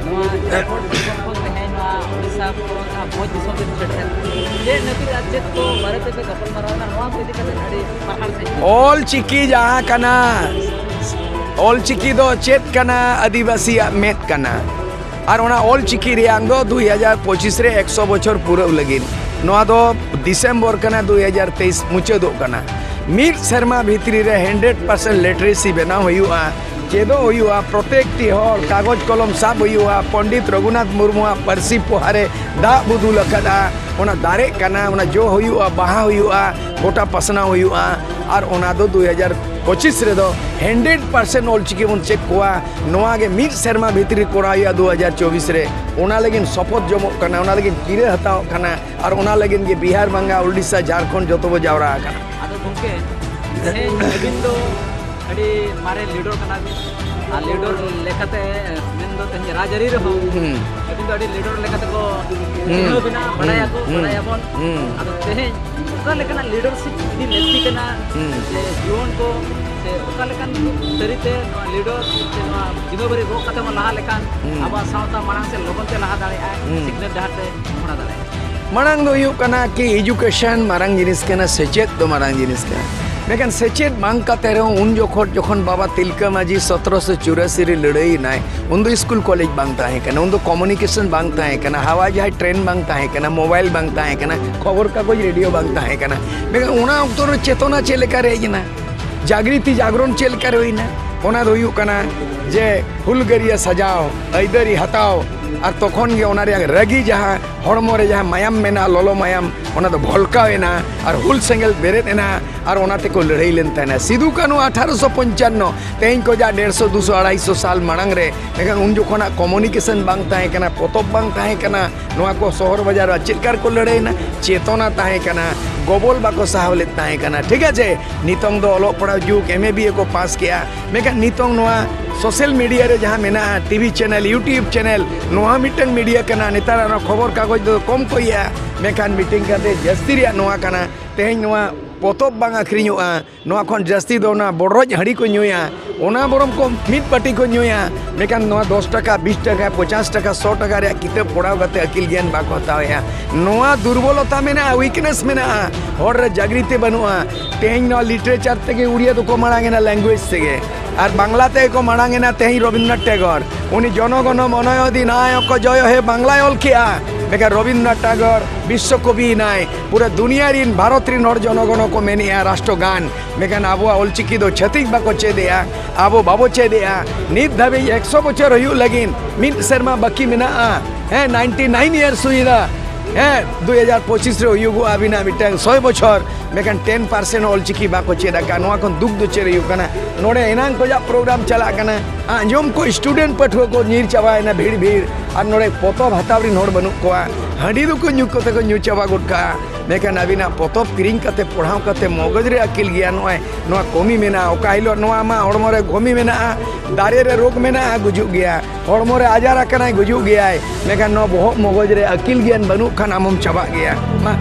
ᱱᱚᱣᱟ ᱡᱷᱟᱲᱠᱷᱚᱸᱰ ᱫᱤᱥᱚᱢ ᱠᱷᱚᱱ ᱛᱮᱦᱮᱧ ᱱᱚᱣᱟ ᱩᱲᱤᱥᱥᱟ ᱠᱚ ᱡᱟᱦᱟᱸ ᱵᱷᱚᱸᱡᱽ ᱫᱤᱥᱚᱢ ᱨᱮ ᱥᱮᱴᱮᱨ ᱮᱱᱟ, ᱪᱮᱫ ᱱᱟᱹᱵᱤᱛ ᱟᱨ ᱪᱮᱫ ᱠᱚ ᱵᱟᱨᱮ ᱛᱮᱯᱮ ᱜᱟᱯᱟᱞᱢᱟᱨᱟᱣ ᱮᱱᱟ, ᱱᱚᱣᱟ ᱠᱚ ᱤᱫᱤ ᱠᱟᱛᱮ ᱟᱹᱰᱤ ᱯᱟᱲᱦᱟᱣ ᱥᱟᱺᱦᱤᱡ ᱚᱞ ᱪᱤᱠᱤ ᱡᱟᱦᱟᱸ ᱠᱟᱱᱟ, ᱚᱞ ᱪᱤᱠᱤ ᱫᱚ ᱪᱮᱫ ᱠᱟᱱᱟ? ᱟᱹᱫᱤᱵᱟᱹᱥᱤᱭᱟᱜ ᱢᱮᱫ ᱠᱟᱱᱟ᱾ ᱟᱨ ᱚᱱᱟ ᱚᱞ ᱪᱤᱠᱤ ᱨᱮᱭᱟᱜ ᱫᱚ ᱫᱩᱭ ᱦᱟᱡᱟᱨ ᱯᱚᱸᱪᱤᱥ ᱨᱮ ᱮᱠᱥᱚ ᱵᱚᱪᱷᱚᱨ ᱯᱩᱨᱟᱹᱣ ᱞᱟᱹᱜᱤᱫ᱾ ᱱᱚᱣᱟ ᱫᱚ ᱰᱤᱥᱮᱢᱵᱚᱨ ᱠᱟᱱᱟ, ᱫᱩ ᱦᱟᱡᱟᱨ ᱛᱮᱭᱤᱥ ᱢᱩᱪᱟᱹᱫᱚᱜ ᱠᱟᱱᱟ᱾ ᱢᱤᱫ ᱥᱮᱨᱢᱟ ᱵᱷᱤᱛᱨᱤ ᱨᱮ ᱦᱟᱱᱰᱨᱮᱰ ᱯᱟᱨᱥᱮᱱᱴ ᱞᱤᱴᱟᱨᱮᱥᱤ ᱵᱮᱱᱟᱣ ᱦᱩᱭᱩᱜᱼᱟ, ᱪᱮᱫᱚᱜ ᱦᱩᱭᱩᱜᱼᱟ᱾ ᱯᱨᱚᱛᱮᱠᱴᱤ ᱦᱚᱲ ᱠᱟᱜᱚᱡᱽ ᱠᱚᱞᱚᱢ ᱥᱟᱵ ᱦᱩᱭᱩᱜᱼᱟ᱾ ᱯᱚᱱᱰᱤᱛ ᱨᱚᱜᱷᱩᱱᱟᱛᱷ ᱢᱩᱨᱢᱩᱣᱟᱜ ᱯᱟᱹᱨᱥᱤ ᱯᱚᱦᱟ ᱨᱮ ᱫᱟᱜ ᱵᱚ ᱫᱩᱞ ᱟᱠᱟᱫᱼᱟ, ᱚᱱᱟ ᱫᱟᱨᱮᱜ ᱠᱟᱱᱟ, ᱚᱱᱟ ᱡᱚ ᱦᱩᱭᱩᱜᱼᱟ, ᱵᱟᱦᱟ ᱦᱩᱭᱩᱜᱼᱟ, ᱜᱚᱴᱟ ᱯᱟᱥᱱᱟᱣ ᱦᱩᱭᱩᱜᱼᱟ᱾ ᱟᱨ ᱚᱱᱟ ᱫᱚ ᱫᱩ ᱦᱟᱡᱟᱨ ᱯᱚᱸᱪᱤᱥ ᱨᱮᱫᱚ ᱦᱟᱱᱰᱨᱮᱰ ᱯᱟᱨᱥᱮᱱᱴ ᱚᱞᱪᱤᱠᱤ ᱵᱚᱱ ᱪᱮᱫ ᱠᱚᱣᱟ᱾ ᱱᱚᱣᱟ ᱜᱮ ᱢᱤᱫ ᱥᱮᱨᱢᱟ ᱵᱷᱤᱛᱨᱤ ᱠᱚᱨᱟᱣ ᱦᱩᱭᱩᱜᱼᱟ ᱫᱩ ᱦᱟᱡᱟᱨ ᱪᱚᱵᱵᱤᱥ ᱨᱮ᱾ ᱚᱱᱟ ᱞᱟᱹᱜᱤᱫ ᱥᱚᱯᱚᱛ ᱡᱚᱢᱚᱜ ᱠᱟᱱᱟ, ᱚᱱᱟ ᱞᱟᱹᱜᱤᱫ ᱠᱤᱨᱟᱹ ᱦᱟᱛᱟᱣᱚᱜ ᱠᱟᱱᱟ, ᱟᱨ ᱚᱱᱟ ᱞᱟᱹᱜᱤᱫ ᱜᱮ ᱵᱤᱦᱟᱨ, ᱵᱟᱝᱜᱟᱞ, ᱩᱰᱤᱥᱟ, ᱡᱷᱟᱲᱠᱷᱚᱸᱰ ᱡᱚᱛᱚ ᱵᱚ ᱡᱟᱣᱨᱟ ᱟᱠᱟᱱᱟ᱾ ᱟᱫᱚ ᱜᱚᱢᱠᱮ, ᱛᱮᱦᱮᱧ ᱟᱹᱵᱤᱱ ᱫᱚ ᱟᱹᱰᱤ ᱢᱟᱨᱮ ᱞᱤᱰᱟᱨ ᱠᱟᱱᱟ ᱵᱤᱱ, ᱟᱨ ᱞᱤᱰᱟᱨ ᱞᱮᱠᱟᱛᱮ ᱢᱮᱱᱫᱚ ᱛᱮᱦᱮᱧ ᱨᱟᱡᱽᱟᱹᱨᱤ ᱨᱮᱦᱚᱸ ᱦᱩᱸ᱾ ᱟᱹᱵᱤᱱ ᱫᱚ ᱟᱹᱰᱤ ᱞᱤᱰᱟᱨ ᱞᱮᱠᱟᱛᱮ ᱠᱚ ᱦᱩᱸ᱾ ᱪᱤᱱᱦᱟᱹᱣ ᱵᱤᱱᱟ, ᱦᱩᱸ᱾ ᱵᱟᱲᱟᱭᱟᱠᱚ, ᱦᱩᱸ᱾ ᱵᱟᱲᱟᱭᱟᱵᱚᱱ᱾ ᱦᱩᱸ᱾ ᱟᱫᱚ ᱛᱮᱦᱮᱧ ᱚᱠᱟ ᱞᱮᱠᱟᱱᱟᱜ ᱞᱤᱰᱟᱨᱥᱤᱯ ᱤᱫᱤ ᱞᱟᱹᱠᱛᱤ ᱠᱟᱱᱟ ᱦᱩᱸ᱾ ᱡᱮ ᱡᱩᱣᱟᱹᱱ ᱠᱚ ᱥᱮ ᱚᱠᱟ ᱞᱮᱠᱟᱱ ᱥᱟᱹᱨᱤᱛᱮ ᱱᱚᱣᱟ ᱞᱤᱰᱟᱨ ᱥᱮ ᱱᱚᱣᱟ ᱡᱤᱢᱟᱹᱵᱟᱨᱤ ᱜᱚᱜ ᱠᱟᱛᱮ ᱵᱚᱱ ᱞᱟᱦᱟ ᱞᱮᱠᱷᱟᱱ ᱦᱩᱸ᱾ ᱟᱵᱚᱣᱟᱜ ᱥᱟᱶᱛᱟ ᱢᱟᱲᱟᱝ ᱥᱮᱫ ᱞᱚᱜᱚᱱ ᱛᱮ ᱞᱟᱦᱟ ᱫᱟᱲᱮᱭᱟᱜᱼᱟ, ᱦᱩᱸ᱾ ᱥᱤᱠᱷᱱᱟᱹᱛ ᱰᱟᱦᱟᱨ ᱛᱮ ᱢᱚᱦᱰᱟ ᱫᱟᱲᱮᱭᱟᱜᱼᱟ? ᱢᱟᱲᱟᱝ ᱫᱚ ᱦᱩᱭᱩᱜ ᱠᱟᱱᱟ ᱠᱤ ᱮᱰᱩᱠᱮᱥᱚᱱ ᱢᱟᱨᱟᱝ ᱡᱤᱱᱤᱥ ᱠᱟᱱᱟ, ᱥᱮᱪᱮᱫ ᱫᱚ ᱢᱟᱨᱟᱝ ᱡᱤᱱᱤᱥ ᱠᱟᱱᱟ᱾ ᱢᱮᱱᱠᱷᱟᱱ ᱥᱮᱪᱮᱫ ᱵᱟᱝ ᱠᱟᱛᱮ ᱨᱮᱦᱚᱸ ᱩᱱ ᱡᱚᱠᱷᱚᱱ, ᱡᱚᱠᱷᱚᱱ ᱵᱟᱵᱟ ᱛᱤᱞᱠᱟᱹ ᱢᱟᱹᱡᱷᱤ ᱥᱚᱛᱨᱚᱥᱚ ᱪᱩᱨᱟᱥᱤ ᱨᱮ ᱞᱟᱹᱲᱦᱟᱹᱭ ᱮᱱᱟᱭ, ᱩᱱ ᱫᱚ ᱥᱠᱩᱞ ᱠᱚᱞᱮᱡᱽ ᱵᱟᱝ ᱛᱟᱦᱮᱸ ᱠᱟᱱᱟ, ᱩᱱ ᱫᱚ ᱠᱚᱢᱩᱱᱤᱠᱮᱥᱚᱱ ᱵᱟᱝ ᱛᱟᱦᱮᱸ ᱠᱟᱱᱟ, ᱦᱟᱣᱟᱭ ᱡᱟᱦᱟᱡᱽ ᱴᱨᱮᱱ ᱵᱟᱝ ᱛᱟᱦᱮᱸ ᱠᱟᱱᱟ, ᱢᱳᱵᱟᱭᱤᱞ ᱵᱟᱝ ᱛᱟᱦᱮᱸ ᱠᱟᱱᱟ, ᱠᱷᱚᱵᱚᱨ ᱠᱟᱜᱚᱡᱽ ᱨᱮᱰᱤᱭᱳ ᱵᱟᱝ ᱛᱟᱦᱮᱸ ᱠᱟᱱᱟ᱾ ᱢᱮᱱᱠᱷᱟᱱ ᱚᱱᱟ ᱚᱠᱛᱚ ᱨᱮ ᱪᱮᱛᱚᱱᱟ ᱪᱮᱫ ᱞᱮᱠᱟ ᱨᱮ ᱦᱮᱡ ᱮᱱᱟ? ᱡᱟᱜᱽᱨᱤᱛᱤ ᱡᱟᱜᱽᱨᱚᱱ ᱪᱮᱫ ᱞᱮᱠᱟ ᱨᱮ ᱦᱩᱭᱱᱟ? ᱚᱱᱟ ᱫᱚ ᱦᱩᱭᱩᱜ ᱠᱟᱱᱟ ᱡᱮ ᱦᱩᱞᱜᱟᱹᱨᱤᱭᱟᱹ ᱥᱟᱡᱟᱣ, ᱟᱹᱭᱫᱟᱹᱨᱤ ᱦᱟᱛᱟᱣ, ᱟᱨ ᱛᱚᱠᱷᱚᱱ ᱜᱮ ᱚᱱᱟ ᱨᱮᱭᱟᱜ ᱨᱟᱹᱜᱤ, ᱡᱟᱦᱟᱸ ᱦᱚᱲᱢᱚ ᱨᱮ ᱡᱟᱦᱟᱸ ᱢᱟᱭᱟᱢ ᱢᱮᱱᱟᱜᱼᱟ, ᱞᱚᱞᱚ ᱢᱟᱭᱟᱢ, ᱚᱱᱟ ᱫᱚ ᱵᱷᱚᱞᱠᱟᱣ ᱮᱱᱟ ᱟᱨ ᱦᱩᱞ ᱥᱮᱸᱜᱮᱞ ᱵᱮᱨᱮᱫ ᱮᱱᱟ ᱟᱨ ᱚᱱᱟ ᱛᱮᱠᱚ ᱞᱟᱹᱲᱦᱟᱹᱭ ᱞᱮᱱ ᱛᱟᱦᱮᱱᱟ᱾ ᱥᱤᱫᱩ ᱠᱟᱹᱱᱦᱩ ᱟᱴᱷᱟᱨᱚᱥᱚ ᱯᱚᱧᱪᱟᱱᱱᱚ, ᱛᱮᱦᱮᱧ ᱠᱷᱚᱱᱟᱜ ᱰᱮᱲᱥᱚ, ᱫᱩᱥᱚ, ᱟᱲᱟᱭᱥᱚ ᱥᱟᱞ ᱢᱟᱲᱟᱝ ᱨᱮ, ᱢᱮᱱᱠᱷᱟᱱ ᱩᱱ ᱡᱚᱠᱷᱚᱱᱟᱜ ᱠᱚᱢᱩᱱᱤᱠᱮᱥᱚᱱ ᱵᱟᱝ ᱛᱟᱦᱮᱸ ᱠᱟᱱᱟ, ᱯᱚᱛᱚᱵ ᱵᱟᱝ ᱛᱟᱦᱮᱸ ᱠᱟᱱᱟ, ᱱᱚᱣᱟ ᱠᱚ ᱥᱚᱦᱚᱨ ᱵᱟᱡᱟᱨ ᱨᱮ ᱪᱮᱫ ᱞᱮᱠᱟ ᱨᱮᱠᱚ ᱞᱟᱹᱲᱦᱟᱹᱭᱮᱱᱟ? ᱪᱮᱛᱚᱱᱟ ᱛᱟᱦᱮᱸ ᱠᱟᱱᱟ, ᱜᱚᱵᱚᱞ ᱵᱟᱠᱚ ᱥᱟᱦᱟᱣ ᱞᱮᱫ ᱛᱟᱦᱮᱸ ᱠᱟᱱᱟ᱾ ᱴᱷᱤᱠ ᱟᱪᱷᱮ, ᱱᱤᱛᱚᱝ ᱫᱚ ᱚᱞᱚᱜ ᱯᱟᱲᱦᱟᱣ ᱡᱩᱜᱽ, ᱮᱢ ᱮ ᱵᱤ ᱮ ᱠᱚ ᱯᱟᱥ ᱠᱮᱜᱼᱟ, ᱢᱮᱱᱠᱷᱟᱱ ᱱᱤᱛᱚᱝ ᱱᱚᱣᱟ ᱥᱳᱥᱟᱞ ᱢᱤᱰᱤᱭᱟ ᱨᱮ ᱡᱟᱦᱟᱸ ᱢᱮᱱᱟᱜᱼᱟ, ᱴᱤ ᱵᱷᱤ ᱪᱮᱱᱮᱞ, ᱭᱩᱴᱩᱵᱽ ᱪᱮᱱᱮᱞ, ᱱᱚᱣᱟ ᱢᱤᱫᱴᱟᱝ ᱢᱤᱰᱤᱭᱟ ᱠᱟᱱᱟ᱾ ᱱᱮᱛᱟᱨ ᱚᱱᱟ ᱠᱷᱚᱵᱚᱨ ᱠᱟᱜᱚᱡᱽ ᱫᱚ ᱠᱚᱢ ᱠᱚ ᱤᱭᱟᱹᱜᱼᱟ, ᱢᱮᱱᱠᱷᱟᱱ ᱢᱤᱴᱤᱝ ᱠᱟᱛᱮ ᱡᱟᱹᱥᱛᱤ ᱨᱮᱭᱟᱜ ᱱᱚᱣᱟ ᱠᱟᱱᱟ, ᱛᱮᱦᱮᱧ ᱱᱚᱣᱟ ᱯᱚᱛᱚᱵ ᱵᱟᱝ ᱟᱹᱠᱷᱨᱤᱧᱚᱜᱼᱟ, ᱱᱚᱣᱟ ᱠᱷᱚᱱ ᱡᱟᱹᱥᱛᱤ ᱫᱚ ᱚᱱᱟ ᱵᱚᱰᱨᱚᱡ ᱦᱟᱺᱰᱤ ᱠᱚ ᱧᱩᱭᱟ, ᱚᱱᱟ ᱵᱚᱨᱚᱢ ᱠᱚ ᱢᱤᱫ ᱵᱟᱹᱴᱤ ᱠᱚ ᱧᱩᱭᱟ, ᱢᱮᱱᱠᱷᱟᱱ ᱱᱚᱣᱟ ᱫᱚᱥ ᱴᱟᱠᱟ, ᱵᱤᱥ ᱴᱟᱠᱟ, ᱯᱚᱪᱟᱥ ᱴᱟᱠᱟ, ᱥᱚ ᱴᱟᱠᱟ ᱨᱮᱭᱟᱜ ᱠᱤᱛᱟᱹᱵ ᱯᱚᱲᱟᱣ ᱠᱟᱛᱮ ᱟᱹᱠᱤᱞ ᱜᱮᱭᱟᱱ ᱵᱟᱠᱚ ᱦᱟᱛᱟᱣᱮᱫᱼᱟ᱾ ᱱᱚᱣᱟ ᱫᱩᱨᱵᱚᱞᱚᱛᱟ ᱢᱮᱱᱟᱜᱼᱟ, ᱣᱤᱠᱱᱮᱥ ᱢᱮᱱᱟᱜᱼᱟ, ᱦᱚᱲ ᱨᱮ ᱡᱟᱜᱽᱨᱤᱛᱤ ᱵᱟᱹᱱᱩᱜᱼᱟ᱾ ᱛᱮᱦᱮᱧ ᱱᱚᱣᱟ ᱞᱤᱴᱟᱨᱮᱪᱟᱨ ᱛᱮᱜᱮ ᱩᱲᱤᱭᱟ ᱫᱚᱠᱚ ᱢᱟᱲᱟᱝ ᱮᱱᱟ, ᱞᱮᱝᱜᱩᱭᱮᱡᱽ ᱛᱮᱜᱮ, ᱟᱨ ᱵᱟᱝᱞᱟ ᱛᱮᱜᱮ ᱠᱚ ᱢᱟᱲᱟᱝ ᱮᱱᱟ᱾ ᱛᱮᱦᱮᱧ ᱨᱚᱵᱤᱱᱫᱨᱚᱱᱟᱛᱷ ᱴᱮᱜᱳᱨ, ᱩᱱᱤ ᱡᱚᱱᱚᱜᱚᱱᱚ ᱢᱚᱱᱚᱭᱚᱫᱤᱱᱟᱭᱚᱠ ᱡᱚᱭᱚ ᱦᱮ ᱵᱟᱝᱞᱟᱭ ᱚᱞ ᱠᱮᱜᱼᱟ᱾ ᱢᱮᱱᱠᱷᱟᱱ ᱨᱚᱵᱤᱱᱫᱨᱚᱱᱟᱛᱷ ᱴᱟᱜᱚᱨ ᱵᱤᱥᱥᱚ ᱠᱚᱵᱤ ᱮᱱᱟᱭ, ᱯᱩᱨᱟᱹ ᱫᱩᱱᱤᱭᱟᱹ ᱨᱤᱱ ᱵᱷᱟᱨᱚᱛ ᱨᱤᱱ ᱦᱚᱲ ᱡᱚᱱᱚᱜᱚᱱᱚ ᱠᱚ ᱢᱮᱱᱮᱜᱼᱟ ᱨᱟᱥᱴᱨᱚ ᱜᱟᱱ, ᱢᱮᱱᱠᱷᱟᱱ ᱟᱵᱚᱣᱟᱜ ᱚᱞᱪᱤᱠᱤ ᱫᱚ ᱪᱷᱟᱹᱛᱤᱠ ᱵᱟᱠᱚ ᱪᱮᱫ ᱮᱜᱼᱟ, ᱟᱵᱚ ᱵᱟᱵᱚ ᱪᱮᱫ ᱮᱜᱼᱟ᱾ ᱱᱤᱛ ᱫᱷᱟᱹᱵᱤᱡ ᱮᱠᱥᱚ ᱵᱚᱪᱷᱚᱨ ᱦᱩᱭᱩᱜ ᱞᱟᱹᱜᱤᱫ ᱢᱤᱫ ᱥᱮᱨᱢᱟ ᱵᱟᱹᱠᱤ ᱢᱮᱱᱟᱜᱼᱟ᱾ ᱦᱮᱸ, ᱱᱟᱭᱤᱱᱴᱤ ᱱᱟᱭᱤᱱ ᱤᱭᱟᱨᱥ ᱦᱩᱭᱱᱟ᱾ ᱦᱮᱸ, ᱫᱩᱭ ᱦᱟᱡᱟᱨ ᱯᱚᱸᱪᱤᱥ ᱨᱮ ᱦᱩᱭᱩᱜᱚᱜᱼᱟ ᱟᱹᱵᱤᱱᱟᱜ ᱢᱤᱫᱴᱟᱝ ᱥᱚᱭ ᱵᱚᱪᱷᱚᱨ, ᱢᱮᱱᱠᱷᱟᱱ ᱴᱮᱱ ᱯᱟᱨᱥᱮᱱᱴ ᱚᱞᱪᱤᱠᱤ ᱵᱟᱠᱚ ᱪᱮᱫ ᱟᱠᱟᱫ᱾ ᱱᱚᱣᱟ ᱠᱷᱚᱱ ᱫᱩᱠ ᱫᱚ ᱪᱮᱫ ᱦᱩᱭᱩᱜ ᱠᱟᱱᱟ? ᱱᱚᱰᱮ ᱮᱱᱟᱝ ᱠᱷᱚᱱᱟᱜ ᱯᱨᱳᱜᱨᱟᱢ ᱪᱟᱞᱟᱜ ᱠᱟᱱᱟ, ᱟᱸᱡᱚᱢ ᱠᱚ ᱥᱴᱩᱰᱮᱱᱴ ᱯᱟᱹᱴᱷᱩᱣᱟᱹ ᱠᱚ ᱧᱤᱨ ᱪᱟᱵᱟᱭᱮᱱᱟ ᱵᱷᱤᱲ ᱵᱷᱤᱲ, ᱟᱨ ᱱᱚᱰᱮ ᱯᱚᱛᱚᱵ ᱦᱟᱛᱟᱣ ᱨᱤᱱ ᱦᱚᱲ ᱵᱟᱹᱱᱩᱜ ᱠᱚᱣᱟ᱾ ᱦᱟᱺᱰᱤ ᱫᱚᱠᱚ ᱧᱩ ᱠᱟᱛᱮ ᱠᱚ ᱧᱩ ᱪᱟᱵᱟ ᱜᱚᱫ ᱠᱟᱜᱼᱟ, ᱢᱮᱱᱠᱷᱟᱱ ᱟᱹᱵᱤᱱᱟᱜ ᱯᱚᱛᱚᱵ ᱠᱤᱨᱤᱧ ᱠᱟᱛᱮ ᱯᱚᱲᱦᱟᱣ ᱠᱟᱛᱮ ᱢᱚᱜᱚᱡᱽ ᱨᱮ ᱟᱹᱠᱤᱞ ᱜᱮᱭᱟ, ᱱᱚᱜᱼᱚᱭ ᱱᱚᱣᱟ ᱠᱚᱢᱤ ᱢᱮᱱᱟᱜᱼᱟ᱾ ᱚᱠᱟ ᱦᱤᱞᱳᱜ ᱱᱚᱣᱟ ᱟᱢᱟᱜ ᱦᱚᱲᱢᱚ ᱨᱮ ᱠᱚᱢᱤ ᱢᱮᱱᱟᱜᱼᱟ, ᱫᱟᱨᱮ ᱨᱮ ᱨᱳᱜᱽ ᱢᱮᱱᱟᱜᱼᱟ, ᱜᱩᱡᱩᱜ ᱜᱮᱭᱟ, ᱦᱚᱲᱢᱚ ᱨᱮ ᱟᱡᱟᱨ ᱟᱠᱟᱱᱟᱭ, ᱜᱩᱡᱩᱜ ᱜᱮᱭᱟᱭ, ᱢᱮᱱᱠᱷᱟᱱ ᱱᱚᱣᱟ ᱵᱚᱦᱚᱜ ᱢᱚᱜᱚᱡᱽ ᱨᱮ ᱟᱹᱠᱤᱞ ᱜᱮᱭᱟᱱ ᱵᱟᱹᱱᱩᱜ ᱠᱷᱟᱱ ᱟᱢ ᱦᱚᱢ ᱪᱟᱵᱟᱜ ᱜᱮᱭᱟ᱾ ᱢᱟ᱾